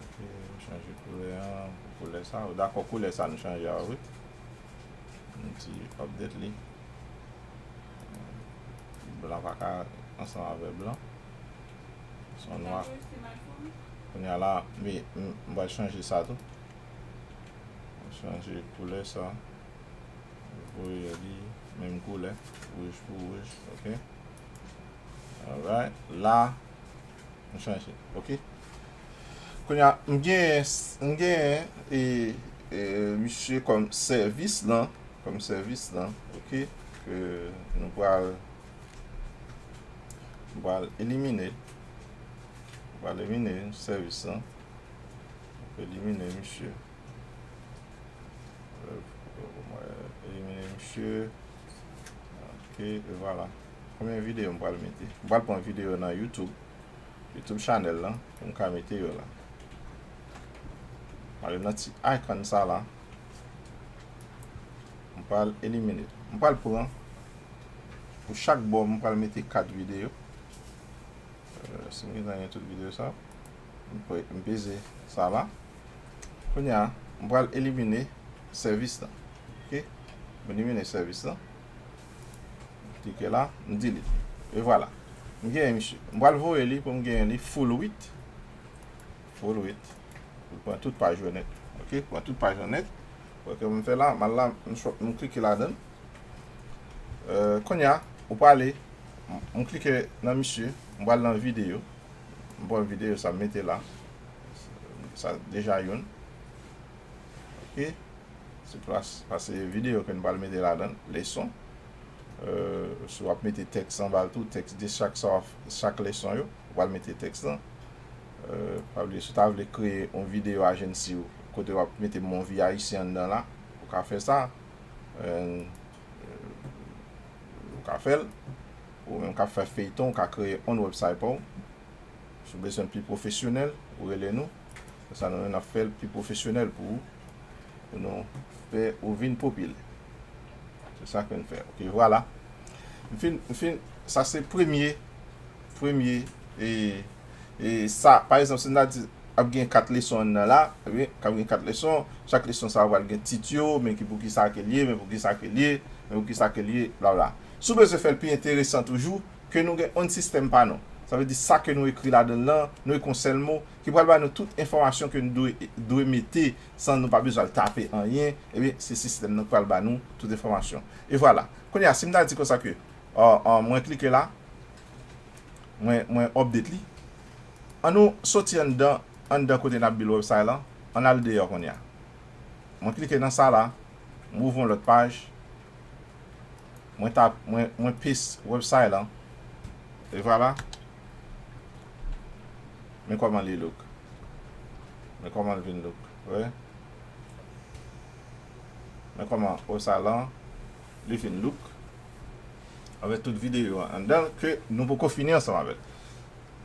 Ok, nou chanje koulè an, pou koulè sa. Ou dakò koulè sa nou chanje a, wi. Nou ti update li. Blan pa ka ansanm avè blan. Se yon nwa. Kounye a la, wi, m, m pral chanje sa tou. Chanje koulè sa. Voye li menm koulè. Wouj pou wouj, ok. Alright. La, nou chanje, ok. Kounye a, m gen, m gen, e, e, misye kòm sèvis lan, kòm sèvis lan, ok, ke nou pral, nou pral elimine, nou pral elimine sèvis lan, nou elimine misye. Euh, mwen elimine misye. Ok, e vwala. Konbyen videyo m pral mete? M pral pran videyo nan YouTube. YouTube channel lan pou m ka mete yo la. M ale nan ti icon sa la. M pral elimine. M pral pran, pou chak bò, m pral mete kat videyo. Euh, si m gentan gen tout videyo sa, m pe-, m peze sa la. Kounye a, m pral elimine sèvis lan. Ok? M elimine sèvis lan. M klike la, m delete. E vwala. M genyen misye. M pral voye li pou m genyen li full width. Full width. Pou l pran tout paj yo nèt. Ok? Pran tout paj yo nèt. Ok, m fè la, m al la, m chwa-, m klike ladan l. Euh, kounye a, ou prale, m, m klike nan misye, m pral nan videyo. M pran videyo sa, m mete la. Sa deja youn. Ok? Se plas, paske videyo ke n pral mete ladan, leson. Euh, si w ap mete tèks anba l tou, tèks de chak sa w ap, chak leson yo, ou pral mete tèks lan. Euh, pa bliye, si w ta vle kreye yon videyo ajansi w, kote w ap mete Mon Vi Ayisyen anndan la, ou ka fè sa. Euh, ou ka fè l. Ou menm k ap fè feyton, ou ka kreye yon website pa w. Si w bezwen pi pwofesyonèl, ou rele nou. Konsa nou menm n ap fè l pi pwofesyonèl pou ou. Pou nou fè ou vin popilè. Se sa ke n fè. Ok, vwala. M fin, m fin, sa se premye, premye, e, e sa, pa egzanp, si n ta di, ap gen kat leson anndan la, wi, k ap gen kat leson, chak leson sa a pral gen tit yo, men ki poukisa ke l ye, men poukisa ke l ye, men poukisa ke l ye, blabla. Si w bezwen fè l pi enteresan toujou, ke nou gen yon sistèm pa nou. Sa vle di sa ke nou ekri ladan l lan, nou ekri yon sèl mo, ki pral ba nou tout enfòmasyon ke nou dwe, dwe mete san nou pa bezwen al tape anyen, ebyen, se sistèm nan ki pral ba nou tout enfòmasyon. E vwala. Kounye a, si m ta di konsa ke, ò, ò, mwen klike la, mwen, mwen update li. An nou soti anndan, anndan kote n ap build website lan, ann al deyò kounye a. Mwen klike nan sa la, m ouvri yon lòt paj, mwen tap, mwen, mwen paste website lan, e vwala. Men kòman li look. Men kòman l vin look. Wi. Men kòman website lan, li vin look. Avèk tout videyo anndan l ke nou poko fini ansanm avè l.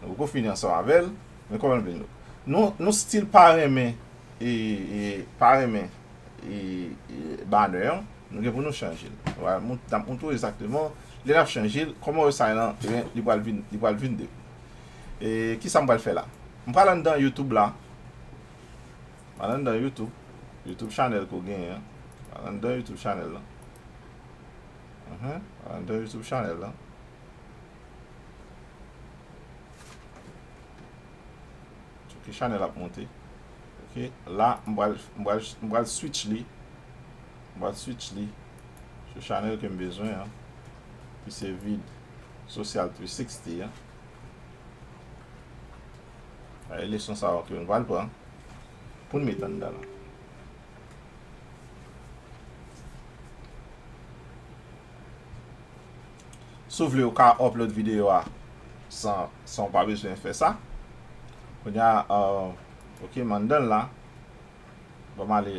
Nou poko fini ansanm avè l, men kòman l vin look. Nou, nou still pa renmen, e, e, pa renmen, e, e, banner an, nou gen pou nou chanje l. N ap montre w egzakteman, lè n ap chanje l, kòman website lan, ebyen, li pral vin, li pral vin de. E, kisa m pral fè la? M pral anndan YouTube la. M al anndan YouTube. YouTube channel ke w genyen an. M al anndan YouTube channel lan. Mhm. M al anndan YouTube channel lan. Ok, channel ap monte. Ok, la, m pral, m pral, m pral switch li. M pral switch li sou channel ke m bezwen an, ki se Vid Social three sixty an. E leson sa yo ke m pral pran pou n met anndan la. Si w vle, ou ka upload videyo a san, san w pa bezwen fè sa. Kounye a, euh, ok, m anndan l la. Ban m ale.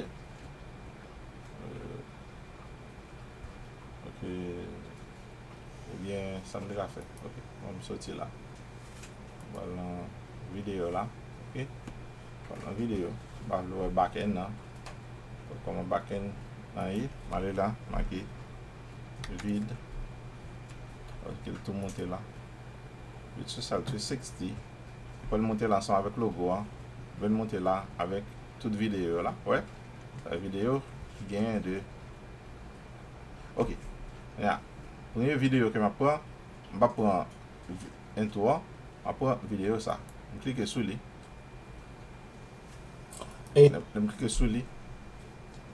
Euh, ok. Oubyen, sa m te ka fè. Ok. Bon, m soti la. M pral nan videyo la. Ok. M pral nan videyo. M pa vle wè backend nan. Kòman backend nan ye. M ale la. Make Vid. Ok, l tou monte la. Vid Social three sixty. Li pral monte la ansanm avèk logo an. Li pral monte la avèk tout videyo yo la. Wè. Sa videyo ki genyen de. Ok. Ya. Premye videyo ke m ap pran, m p ap pran vi-, intro an, m ap pran videyo sa. M klike sou li. E lè, lè m klike sou li,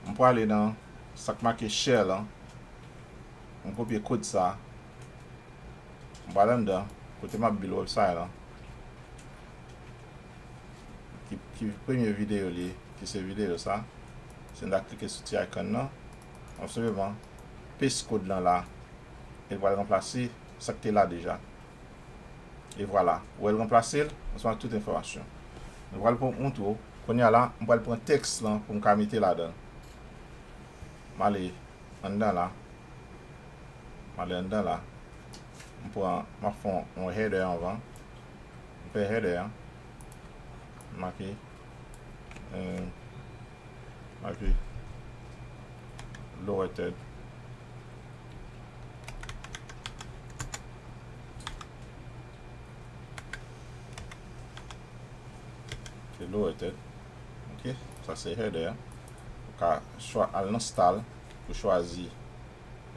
m prale nan sa k make share lan. M kopye kòd sa. M pral anndan, kote m ap build website lan. Ki, ki premye videyo li ye, ki se videyo sa. Si n ta klike sou ti icon nan, m ap senpleman paste kòd lan la. E l pral ranplase sa k te la deja. E vwala. Ou wè l ranplase l, ansanm ak tout enfòmasyon. M pral pran, montre w. Kounye a la, m pral pran tèks lan pou m ka mete ladan l. M ale anndan la. M ale anndan la. M pran, m ap fè yon, yon header anvan. Fè header an. Make, euh, make lower third. Ok, lower third. Ok, sa se header an. Ou ka chwa-, al nan style pou chwazi,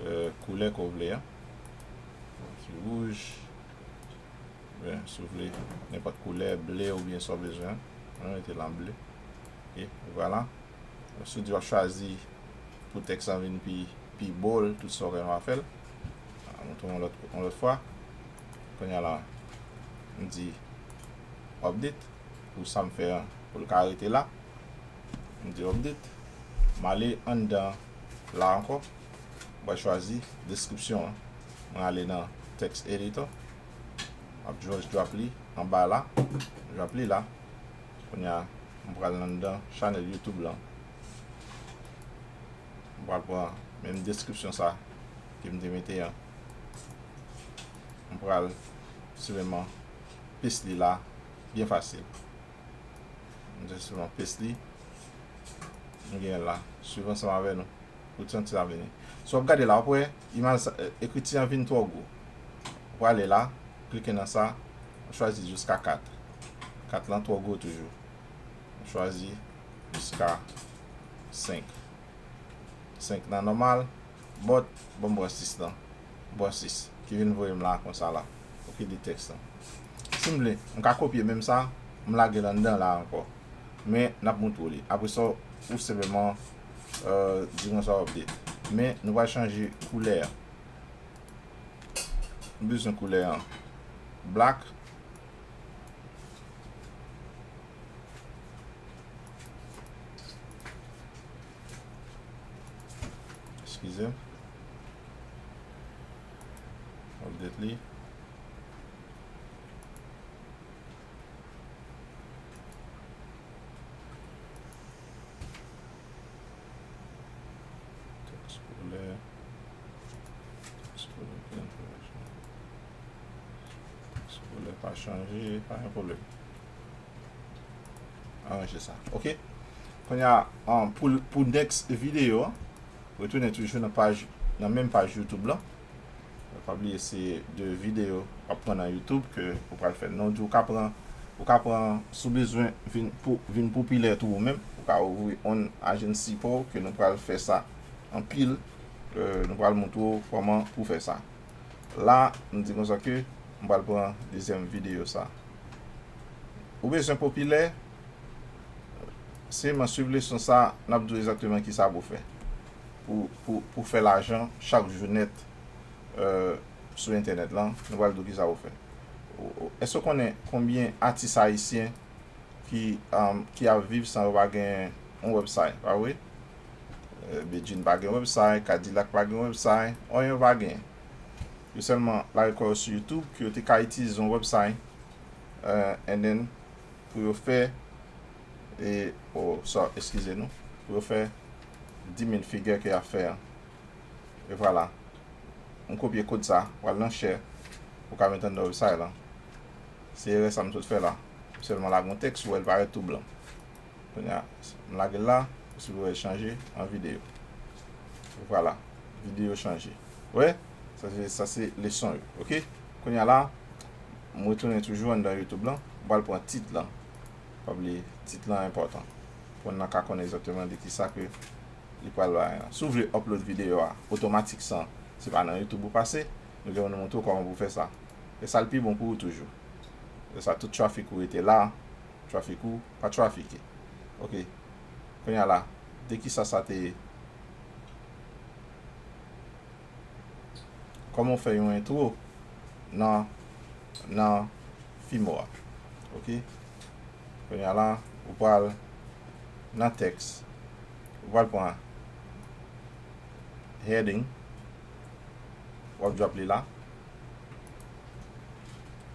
euh, koulè ke w vle an. Ti wouj. Oubyen, si w vle nenpòt koulè, ble oubyen sa w bezwen. Mwen mete l an ble. Ok, vwala. Si w di w ap chwazi pou tèks lan vin pi, pi bold, tout sa w gen dwa fè l. Mwen montre w yon lòt, yon lòt fwa. Kounye a la, m di update pou sa m fè an, pou l ka rete la. M di update. M ale anndan la ankò. M pral chwazi deskripsyon an. Mwen ale nan text editor. M ap just drop li anba la. Drop li la. Kounye a, m pral anndan chanèl YouTube lan. M pral pran menm deskripsyon sa ke m te mete an. M pral senpleman paste li la, byen fasil. M te senpleman paste li. M genyen l la. Swiv ansanm avè nou. Pou ti an ti la vini. Si w ap gade la, w ap wè imaj sa, eh, ekriti an vin twò gwo. Ou prale la, klike nan sa, ou chwazi jiska kat. Kat lan twò gwo toujou. Ou chwazi jiska senk. Senk lan nòmal, but, bon, m pran sis lan. M pran sis, ki vin voye m la konsa la. Ok, de tèks lan. Si m vle, m ka kopye menm sa, m lage l anndan la ankò. Men, n ap montre w li. Apre sa, ou senpleman, euh, di konsa w update. Men, nou pral chanje koulè a. M bezwen koulè an black. Eskize. Update li. Tèks koulè. Tèks koulè, ki enfòmasyon? Tèks koulè pa chanje, pa gen pwoblèm. Aranje sa. Ok. Kounye a, um, pou, pou next videyo, retounen toujou nan paj, nan menm paj YouTube lan. Pa bliye se de videyo w ap pran nan YouTube ke ou pral fè. Non, di w ka pran, ou ka pran, si w bezwen vin po-, vin popilè tou ou menm, ou ka ouvri on agency pa w ke nou pral fè sa anpil. Euh, nou pral montre w kòman pou fè sa. La, m di konsa ke m pral pran dezyèm videyo sa. Ou bezwen popilè, sèlman swiv leson sa, n ap di w egzakteman kisa pou fè. Pou, pou, pou fè lajan chak jou nèt, euh, sou entènèt lan, nou pral di w kisa pou fè. Ou, ou, èske w konnen konbyen atis ayisyen ki, um, ki ap viv san yo pa gen yon website, pa vre? Euh, Bedjine pa gen website, Kadilak pa gen website, anyen yo pa gen. Yo sèlman lage kò yo sou YouTube, ke yo te ka itilize yon website, euh, and then, pou yo fè, e, oh, so, eskize nou, pou yo fè dis mil figure ke y ap fè an. E vwala. M kopye kòd sa, pral nan share, ou ka met anndan website lan. Se erè sa m sot fè la. M sèlman lage yon tèks, ou wè l parèt tou blan. Kounye a, m lage l la, ou si wè l chanje an videyo. Vwala, videyo chanje. Ou wè? Sa se, sa se leson yo, ok? Kounye a la, m retounen toujou anndan YouTube lan, m pral pran tit lan. Pa bliye, tit lan enpòtan. Pou moun nan ka konnen egzakteman de kisa ke li pral bay la. Si w vle upload videyo a otomatik san, se pa nan YouTube ou pase, nou gen pou nou montre w kòman pou w fè sa. E sa l pi bon pou ou toujou. E sa tout traffic ou rete la, traffic ou pa trafike. Ok. Kounye a la, de kisa sa te ye? Kòman w fè yon entwo nan, nan Fimo a. Ok. Kounye a la, ou pral nan tèks. Ou pral pran heading. W ap drop li la.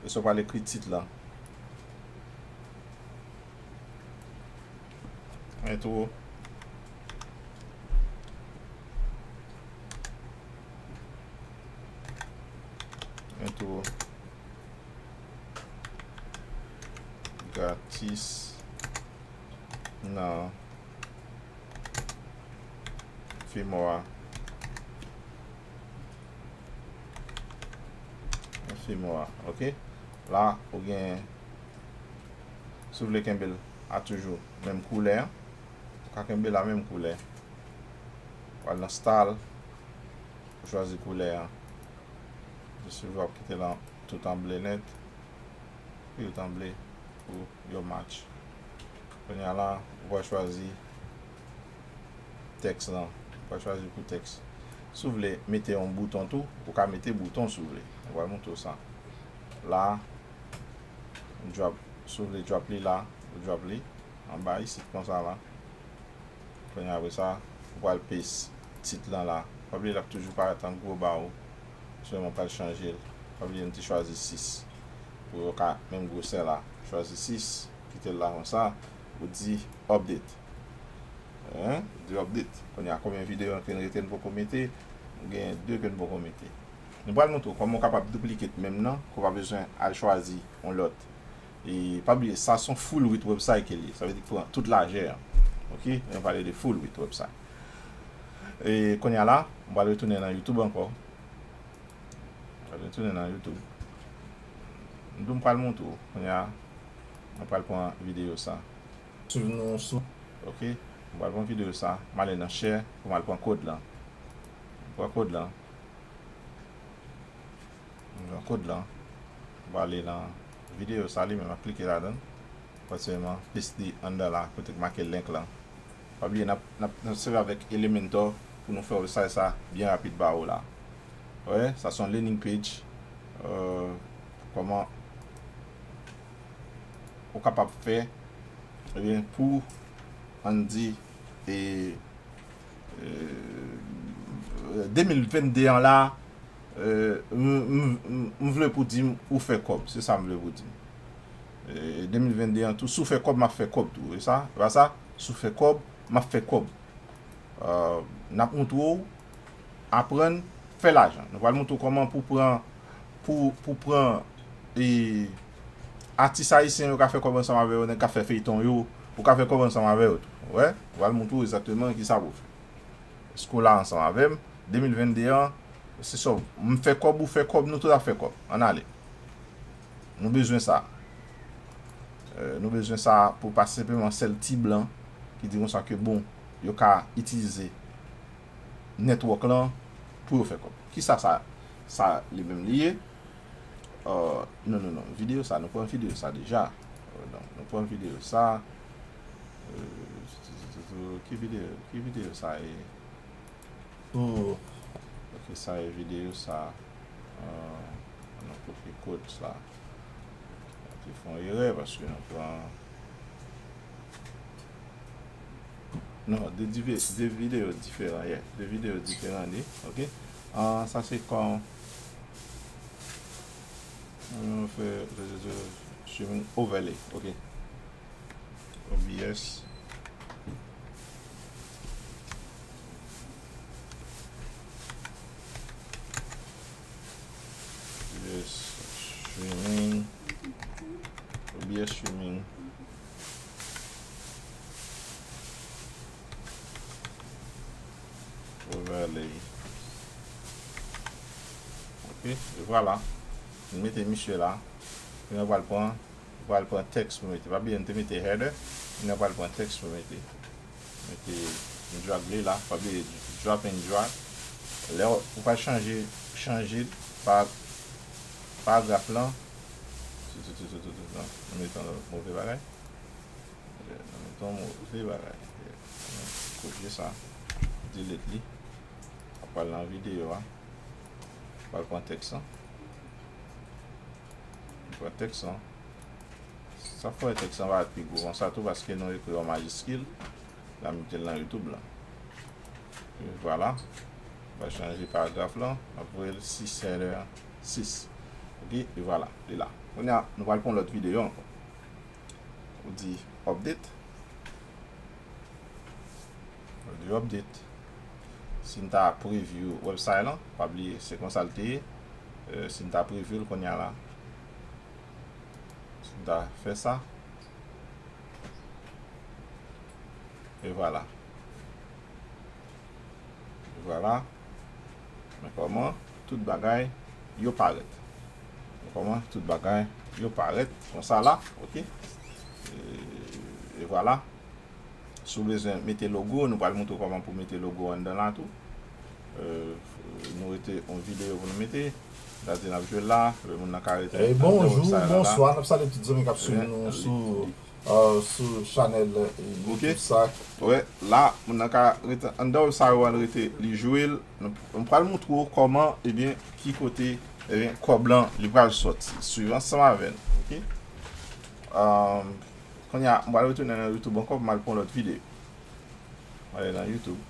E sa w pral ekri tit lan. Entwo. Entwo. Gratis nan firmware. Nan firmware, ok? La, ou gen, si w vle kenbe l a toujou menm koulè an, ou ka kenbe l a menm koulè. Ou al nan style, ou chwazi koulè an. Jis w ap kite l an tout an ble nèt. Tout an ble pou yo match. Kounye a la, ou pral chwazi tèks lan. Ou pral chwazi pou tèks. Si w vle mete yon bouton tou, ou ka mete bouton si w vle. Mwen pral montre w sa. La, drop, si w vle drop li la, ou drop li anba isit konsa la. Kounye a, apre sa, ou pral paste tit lan la. Pa bliye l ap toujou parèt an gwo ba ou. Sèlman w pral chanje l. Pa bliye m te chwazi sis. Pou yo ka menm gwosè la. Chwazi sis, kite l la konsa. Ou di update. Hein? Ou di update. Kounye a, konbyen videyo ke n rete n poko mete? Nou gen de ke n poko mete. Nou pral montre w kòman w kapab duplicate menm nan, ke w pa bezwen al chwazi yon lòt. E pa bliye, sa se yon full width website ke l ye. Sa vle di k pran tout lajè an. Ok? Lè nou pale de full width website. E kounye a la, m pral retounen nan YouTube ankò. M pral retounen nan YouTube. M di w m pral montre w. Kounye a, mwen pral pran videyo sa. Swiv nou sou. Ok? M pral pran videyo sa. M ale nan share pou m al pran kòd lan. M pran kòd lan. M pran kòd lan. M prale nan videyo sa li menm, m ap klike ladan l. Pòsibleman, paste li anndan la, kote k make link lan. Pa bliye, n ap, n ap, n ap sèvi avèk Elementor pou nou fè website sa byen rapid ba ou la. Wè, sa se yon landing page. Euh, kòman ou kapab fè, ebyen, pou, ann di, e, euh, de mil vennde an la, euh, m, m, m, m vle pou di m ou fè kòb, se sa m vle pou di m. E, de mil vennde an tou, si w fè kòb, m ap fè kòb tou, e sa, e pa sa, si w fè kòb, m ap fè kòb. Euh, n ap montre w, aprann fè lajan. Nou pral montre w kòman pou pran, pou, pou pran, e, atis ayisyen yo ka fè kòb ansanm avè yo, nèg k ap fè feyton yo, ou ka fè kòb ansanm avè yo tou. Wè, nou pral montre w egzakteman kisa pou w fè. Èske w la ansanm avè m? De mil vennde an, se sa, m fè kòb, ou fè kòb, nou tout ap fè kòb. Ann ale. Nou bezwen sa. Euh, nou bezwen sa pou pa senpleman sèl ti blan ki di konsa ke bon, yo ka itilize network lan pou yo fè kòb. Kisa sa, sa li menm li ye? Euh, non, non, non. Videyo sa, nou pran videyo sa deja. Euh, donk, nou pran videyo sa. Euh, ki videyo, ki videyo sa ye? Oh, ok, sa e videyo sa. Euh, nou kopye kòd sa. Nou te fè yon erè paske nou pran, non, de, dive- de videyo diferan, yeah. De videyo diferan li, ok. Ah, sa se kon nou fè streaming overlay, ok. O B S. O B S streaming. O B S streaming. Overlay. Ok, e vwala. Nou mete misye la. Kounye a pral pran Ou pral pran tèks pou mete. Pa bliye, m te mete header. Kounye a pral pran tèks pou mete. Mete, m drag li la. Pa bliye, drop and drag. Lè w, ou pral chanje, chanje pa, paragraf lan. Tout, tout, tout, tout, tout, non. Nou mete yon move bagay. Nou mete yon move bagay. Kopye sa. Delete li. Ou pral nan videyo a. Ou pral pran tèks lan. Ou pran tèks lan. Sa fè tèks lan parèt pi gwo konsa tou paske nou ekri an majiskil. L ap mete l nan YouTube lan. E vwala. N va chanje paragraf lan. N ap voye l sis header sis. Ok, e vwala. Li la. Kounye a, nou pral pran lòt videyo ankò. Ou di update. Ou di update. Si n ta preview website lan, pa bliye, se konsa l te ye. Euh, si n ta preview l kounye a la. Si n ta fè sa. E vwala. E vwala. Men kòman tout bagay yo parèt. Men kòman tout bagay yo parèt konsa la, oke? E, e vwala. Si w bezwen mete logo, nou pral montre w kòman pou mete logo anndan la tou. Euh, nou rete yon videyo pou nou mete. N a di n ap jwe la, lè moun nan ka rete anndan website la. Bonjou, bonswa, n ap salye tout zanmi k ap swiv nou sou, euh, sou chanèl, euh, YouTube sa. Wè, la, moun nan ka rete anndan website ou an rete, li jwe l. Nou, nou pral montre w kòman, ebyen, ki kote, ebyen, kòb lan, li pral sòti. Swiv ansanm avè n, oke? Euh, Kounye a, m pral retounen nan YouTube ankò pou m al pran lòt videyo. M ale nan YouTube.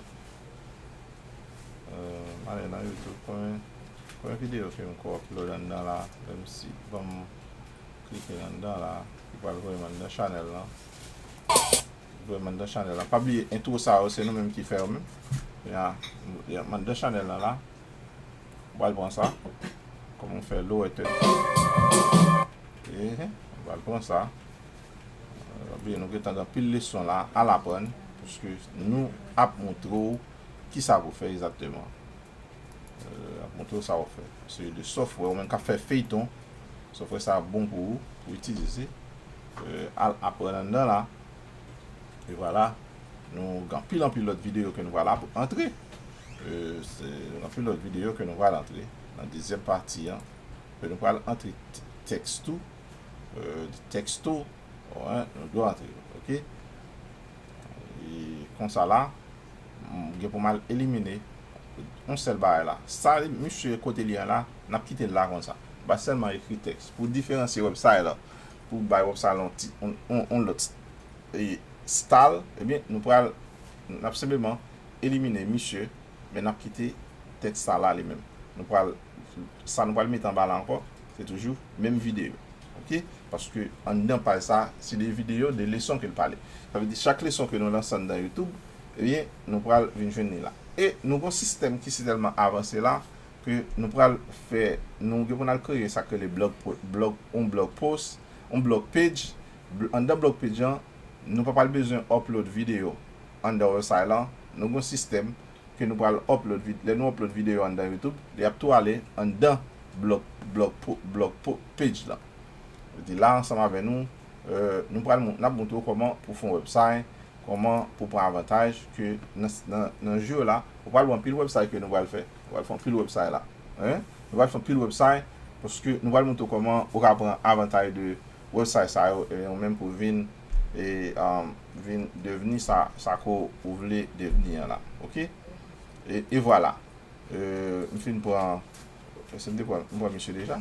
Euh, m ale nan YouTube. Konbyen, konbyen videyo ke m ko upload anndan la? Menm si, ban m klike anndan la. Li pral voye m anndan chanèl lan. Voye m anndan chanèl lan. Pa bliye, entwo sa yo, se nou menm ki fè yo menm. Ya, ya, m anndan chanèl lan la. M pral pran sa. Kòman w fè lower third. Ehe, m pral pran sa. Euh, pa bliye, nou gentan gen anpil leson la al aprann, paske nou ap montre w kisa pou fè egzakteman. Euh, ap montre w sa w fè. Se de software, ou menm k ap fè feyton, software sa ap bon pou ou, pou itilize. Euh, al aprann anndan la. E vwala, nou gen anpil, anpil lòt videyo ke nou pral ap-, antre. Euh, se anpil lòt videyo ke nou pral antre nan dezyèm pati an. Ke nou pral antre t-, tèks tou, euh, tèks tou, wè, nou dwe antre yo, oke? E konsa la, m gen pou m al elimine yon sèl bagay la. Sa, misye kote li an la, n ap kite l la konsa. M pa sèlman ekri tèks. Pou diferansye website la, pou bay website la yon ti, yon, yon, yon lòt e style, ebyen, nou pral, n ap senpleman elimine misye, men n ap kite tèks sa la li menm. Nou pral, sa nou pral mete anba la ankò, se toujou menm videyo. Oke? Paske anndan paj sa, se de videyo, de leson ke l pale. Sa vle di, chak leson ke nou lanse anndan YouTube, ebyen, nou pral vin jwenn li la. E nou gon sistèm ki sitèlman avanse la, ke nou pral fè, nou gen pou n al kreye sa k rele blog po-, blog, yon blog post, yon blog page. Bl-, anndan blog page an, nou pa pral bezwen upload videyo anndan website lan. Nou gen yon sistèm ke nou pral upload vid-, lè nou upload videyo anndan YouTube, li ap tou ale anndan blog, blog po-, blog po-, page lan. Sa vle di la, ansanm avè nou, euh, nou pral mon-, n ap montre w kòman pou fè yon website, kòman pou pran avantaj ke nan, nan, nan jou yo la, ou pral wè anpil website ke nou pral fè. Ou pral fè anpil website la. Hein? Nou pral fè anpil website, paske nou pral montre w kòman ou ka pran avantaj de website sa yo, e ou menm pou vin, e, um, vin devni sa, sa ke ou vle devni an la. Oke? E, e vwala. Euh, m fin pran, èske m te pran, m pran misye deja?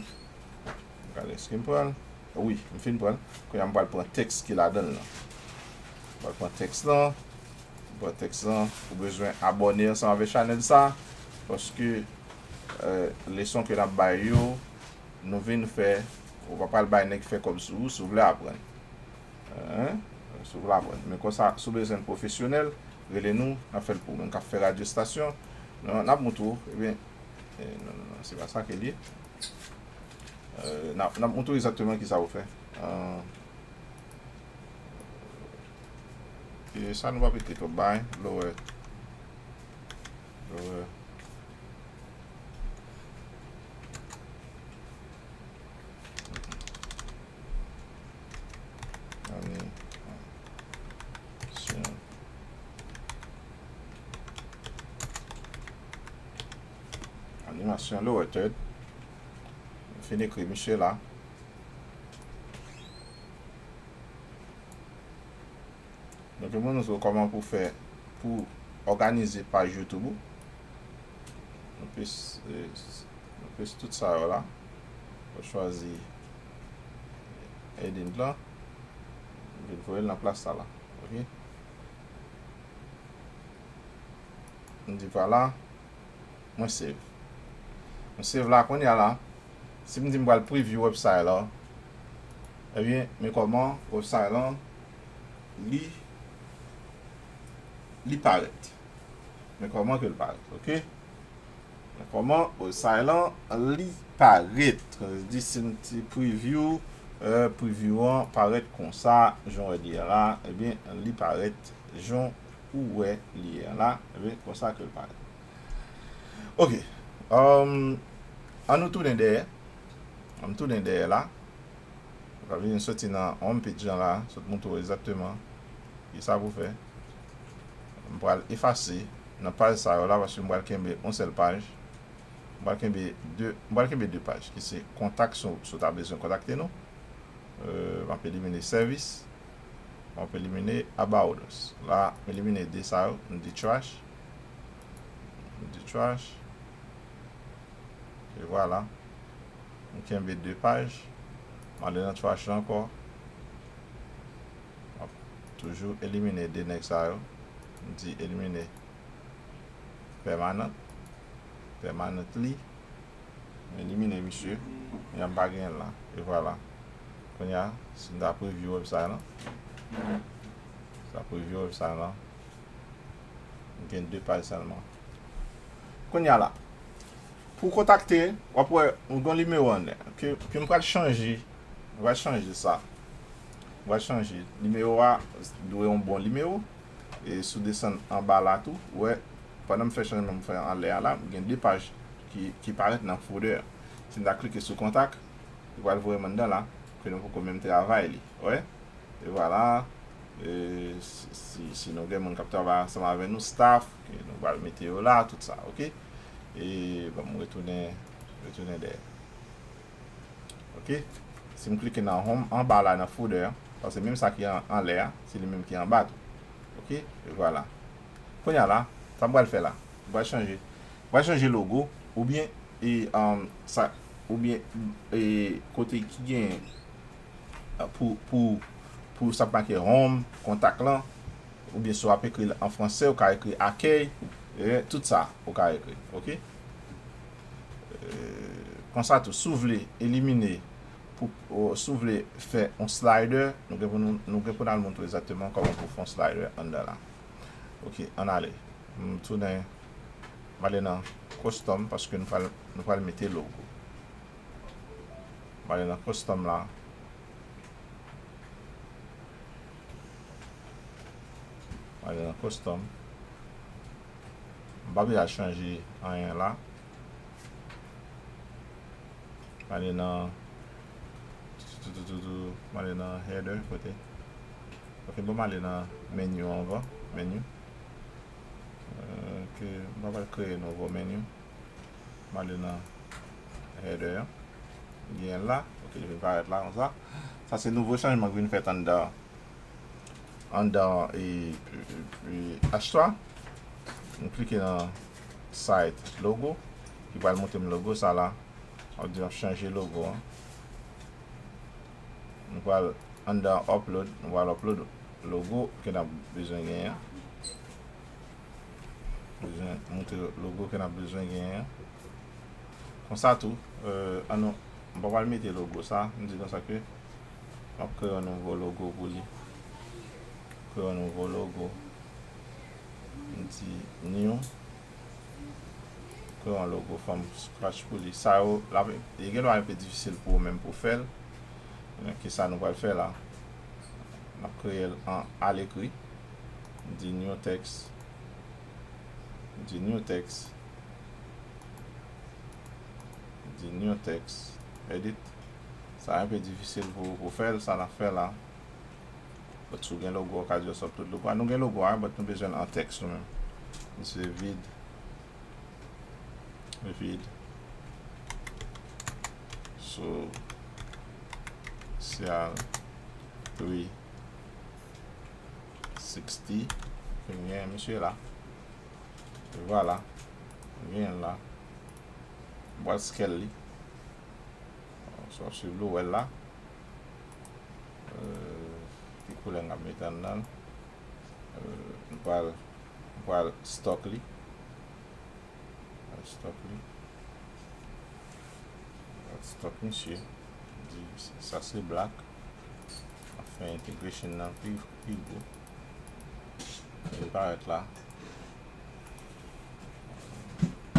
Gade, èske m pran l? Wi, m fin pran l. Kounye a, m pral pran tèks ki ladan l lan. M pral pran tèks lan. M pran tèks lan. Ou bezwen abòne ansanm avèk chanèl sa. Paske, euh, leson ke n ap bay yo, nou vin fè, ou pa pral bay nèg fè kòb sou ou, si w vle aprann. Hein? Si w vle aprann. Men konsa, si w bezwen pwofesyonèl, rele nou, n ap fè l pou ou. Menm k ap fè radyo estasyon, n, n ap montre w, ebyen, eh, non, non, non, se pa sa ke l ye. Euh, n ap, n ap montre w egzakteman kisa pou fè. Euh, e sa nou pa pete twòp bay, lower. Lower. Animasyon. Animasyon lower third. M fin ekri misye la. Donk, yo montre w kòman pou fè, pou òganize paj YouTube ou. Nou plis, eh, nou plis tout sa yo la. Ou chwazi edit lan. Vin voye l nan plas sa la. Oke? M di vwala. Mwen save. Mwen save la kounye a la. Si m di m pral preview website la, ebyen, men kòman website lan, li, li parèt. Men kòman ke l parèt, oke? Men kòman website lan, li parèt. Di si m ti preview, euh, preview an parèt konsa, jan w wè li a la, ebyen, li parèt jan ou wè li ye an la, ebyen, konsa ke l parèt. Ok. Um, an nou tounen dèyè. An nou tounen dèyè la. Nou pral vin soti nan home page lan la, sot montre w egzakteman ki sa pou fè. M pral efase nan paj sa yo la, paske m pral kenbe yon sèl paj. M pral kenbe de, m pral kenbe de paj, ki se kontak, si w, si w ta bezwen kontakte nou. Euh, m ap elimine sèvis. M ap elimine about us. La, m elimine de sa yo. M di trash. M di trash. E vwala. M kenbe de paj. M ale nan trash la ankò. M ap toujou elimine de nèg sa yo. M di elimine permanent. Permanently. M elimine misye. Kounye a m pa genyen l la. E vwala. Kounye a, si m ta preview website lan. Si m ta preview website lan. M gen de paj sèlman. Kounye a la. Pou kontakte, w ap wè, m gen nimewo anndan. Ke, ke m pral chanje. M pral chanje sa. M pral chanje. Nimewo a dwe yon bon nimewo. E si w desann anba la tou, ou wè, pandan m fè chanjman m fè anlè a la, m gen de paj ki, ki parèt nan folder. Si m ta klike sou kontak, li pral voye m anndan la, ke nou poko menm travay li. Ou wè? E vwala. E si, si, si nou gen moun k ap travay ansanm avè nou, staff, ke nou pral mete yo la, tout sa, ok? E ban m retounen, retounen dèyè. Ok? Si m klike nan home, anba la nan folder, paske menm sa ki an, anlè a, se li menm ki anba tou. Ok? E vwala. Kounye a la, sa m pral fè la? M pral chanje. M pral chanje logo, oubyen, e, um, sa, oubyen, e, kote ki gen, uh, pou, pou, pou sa k make home, kontak lan, oubyen si w ap ekri l an franse, ou ka ekri akèy, e, tout sa, ou ka ekri, ok? Euh, konsa tou, si w vle elimine, pou, ou, si w vle fè yon slider, nou gen pou nou, nou gen pou n al montre egzakteman kòman pou fè yon slider anndan la. Ok, ann ale. M tounen, m ale nan custom, paske nou pral, nou pral mete logo. M ale nan custom la. M ale nan custom. M pa bezwen chanje anyen la. M ale nan, m ale nan header kote. Ok, bon, m ale nan menu anvan. Menu. Ok, m pa pral kreye nouvo menu. M ale nan header an. Genyen l la. Ok, li vin parèt la konsa. Sa se nouvo chanjman k vin fèt anndan, anndan, e, e, e, H twa. M klike nan site logo. Ki pral montre m logo sa la. M ap di m ap chanje logo an. Nou pral anndan upload, nou pral upload logo ke n ap bezwen genyen an. Bezwen montre logo ke n ap bezwen genyen an. Konsa tou, euh, ann nou, m pa pral mete logo sa, m di konsa ke m ap kreye yon nouvo logo pou li. Kreye yon nouvo logo. M di new. Kreye yon logo from scratch pou li. Sa yo, l ap, li gen dwa enpe difisil pou ou menm pou w fè l. Men ki sa nou pral fè la? N ap kreye l an alekri. Di new text. Di new text. Di new text. Edit. Sa enpe difisil pou, pou fè l, sa n ap fè la. But si w gen logo, w ka just upload logo a. Nou gen logo a, but nou bezwen l an tèks nou menm. Li se vid. Vid. Sosyal three sixty. Fin gen misye la. E vwala. Gen l la. M pral scale li. So, w ap swiv li, w wè l la. Euh, ki koulè n ap mete anndan l? Euh, m pral, m pral stock li. M pral stock li. M pral stock misye. Di, sa se black. M ap fè integration nan pi, pi gwo. Li parèt la.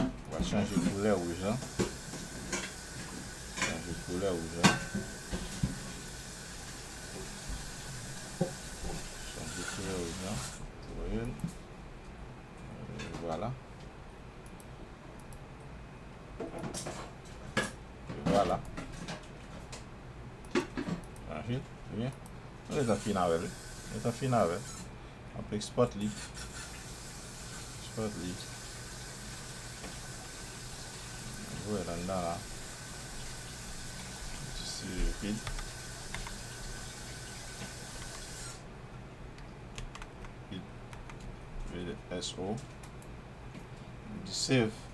M pral chanje koulè wouj lan. Chanje koulè wouj lan. Chanje koulè wouj lan. Ou wè l? Ebyen, nou gentan fin avè l, wi. Nou gentan fin avè l. N ap export li. Export li. Voye l anndan la. Ti save rapid. Rapid. Voye S O. Di save.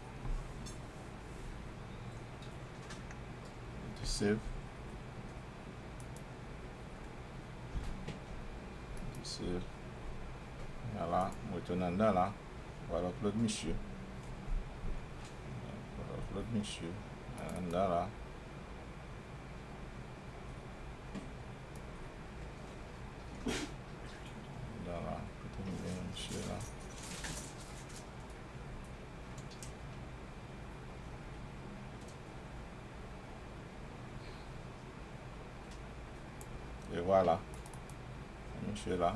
Di save. Di save. Vwala, m retounen anndan la. Vwala, upload misye. Vwala, upload misye. Anndan la. Anndan la. Kote m gen misye la? E vwala. Misye la.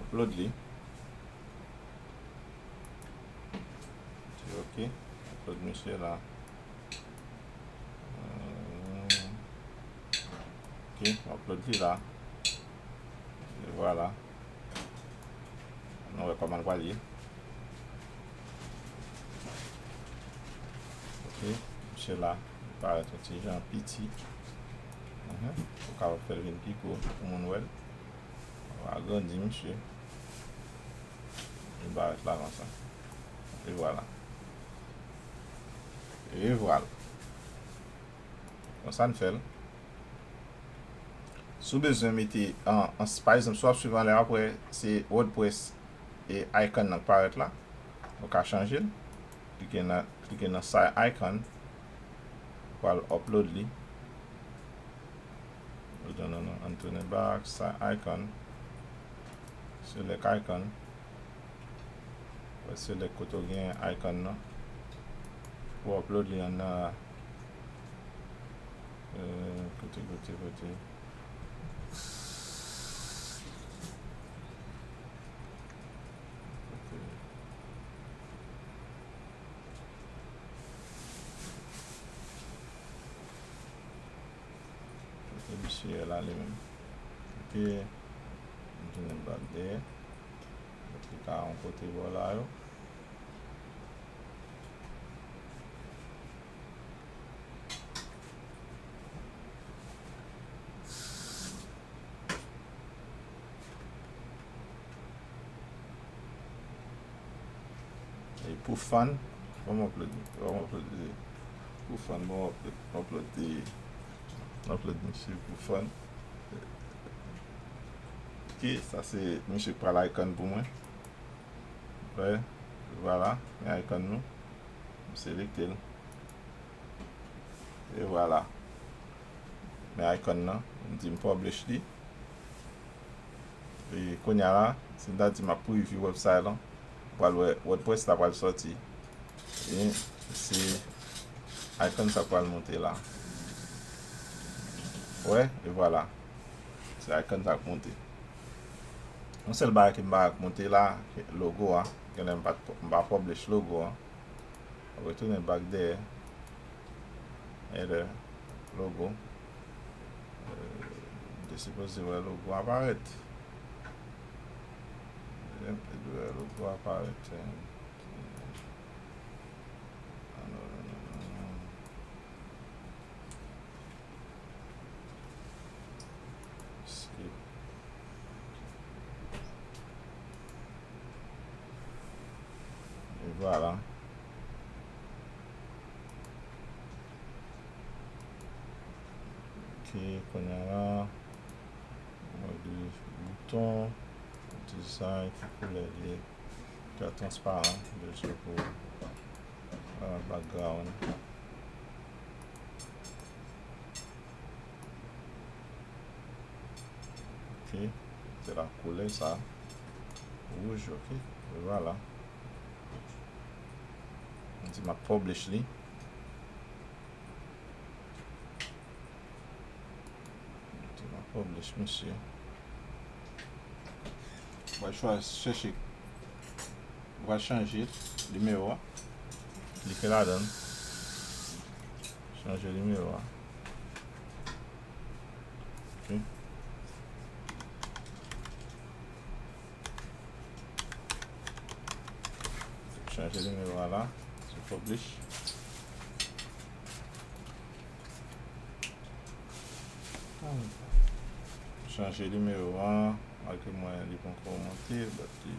Upload li. Di ok. Upload misye la. Euh, ok, upload li la. E vwala. Nou wè kòman l pral ye. Ok, misye la, li parèt yon ti jan piti. Mhm. Ou kapab fè l vin pi gwo pou moun wè l. Ou agrandi misye. Li parèt la konsa. E vwala. E vwala. Konsa n fè l. Si w bezwen mete an, an, pa egzanp, si w ap swiv anlè, apre se WordPress e icon nan k parèt la, ou ka chanje l. Klike nan, klike nan side icon, ou pral upload li. Non, non, non, ann tounen back, side icon, select icon. Wè, select kote w gen icon nan. Pou upload li anndan la. Euh, kote, kote, kote. Kote. Kote misye ye la li menm. Ok. M tounen back dèyè. Mete ka yon kote bò la yo. E pou fan, ban m upload, ban m upload, pou fan, ban m upload, upload, upload misye pou fan. Ok, sa se misye k pral icon pou mwen. Vwè, vwala, men icon nou. M selekte l. E vwala. Men icon nan, m di m publish li. E kounye a la, si m ta di m ap preview website lan, ou pral wè WordPress la pral sòti. E se icon sa k pral monte la. Wè, e vwala. Se icon sa k monte. Yon sèl bagay ke m pa monte la, logo a. Genlè m pa, m pa publish logo a. Retounen back dèyè. Header, logo. Euh, m te sipoze wè logo a parèt. M te dwe wè logo a parèt. Skip. E vwala. Ok, kounye a la, mwen de bouton, dizay, ki koulè li ye. Fè transparan, bezwen pou, euh, background. Ok, se la koulè sa. Wouj, ok. E vwala. M di m ap publish li. M di m ap publish misye. Mwen chwazi chèche. Mwen chanje nimewo a. Klike ladan l. Chanje nimewo a. Ok. Chanje nimewo a la sou publish. Chanje nimewo a, malgre mwen li poko monte, but li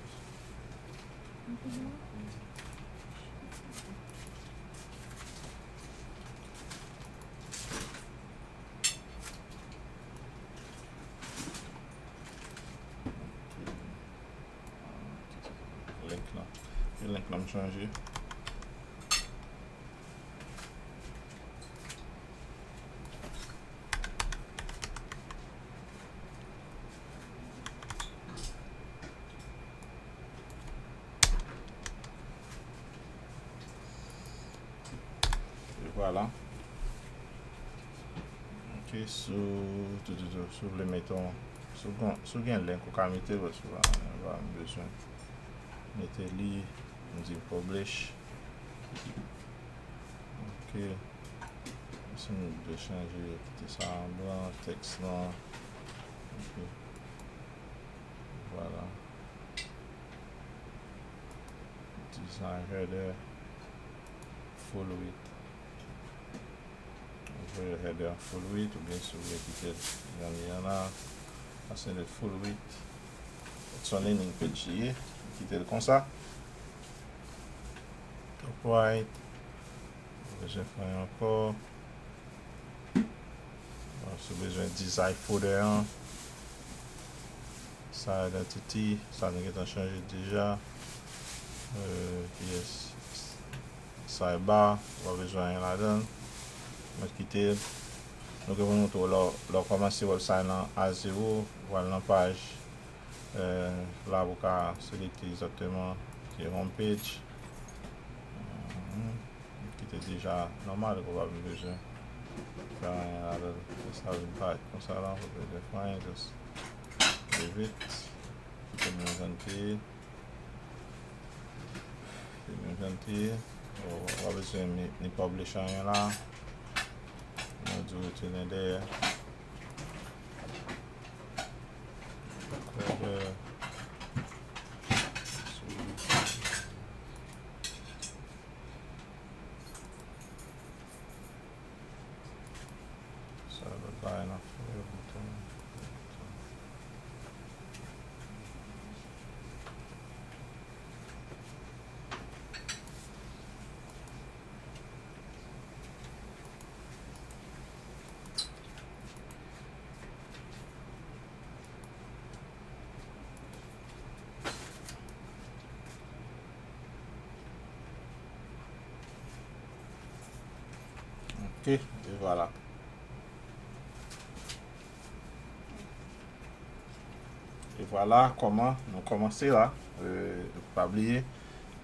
Link lan. E link lan m chanje. E vwala. Ok, si w, tou, tou, tou, si w vle mete yon, si w gen, si w gen link ou ka mete, paske pa, pa m bezwen mete li, m di publish. Ok. Si nou vle chanje, kite sa an blan, tèks lan. Ok. Vwala. Design header full width. Ou voye header an full width, oubyen si w vle kite l jan li an la, paske li full width. Se yon landing page li ye, kite l konsa. Top right. Ou bezwen fè ankò. Bon, si w bezwen design footer an, sa identity, sa nou gentan chanje deja. Euh, yes. Sidebar, ou pa bezwen anyen ladan l. Mwen kite l. Nou gen pou nou tou, lè w, lè w kòmanse website lan a zewo, w al nan paj, euh, la pou w ka selekte egzakteman ki home page. Mhm. Ki te deja nòmal, ou pa menm bezwen fè anyen ladan l. Fè sa vin parèt konsa la, ou pa bezwen fè anyen, just leave it. Kite l menm jan l te ye. Kite l menm jan l te ye. Ou, ou pa bezwen ni, ni publish anyen la. Nou di w retounen dèyè. Cover. Sa lòt bagay nan fè bouton. Ok, e vwala. E vwala kòman nou kòmanse la. Euh, pa bliye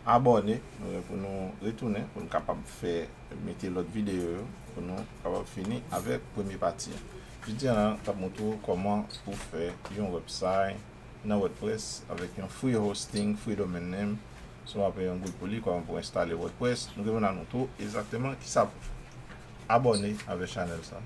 abòne, nou gen pou nou retounen pou nou kapab fè, mete lòt videyo yo, pou nou kapab fini avèk premye pati a. Jodi a la, t ap montre w kòman pou fè yon website nan WordPress avèk yon free hosting, free domain name. Si w pa peye yon goud pou li, kòman pou enstale WordPress. Nou gen pou n montre w egzakteman kisa pou fè. Abòne avèk chanèl sa.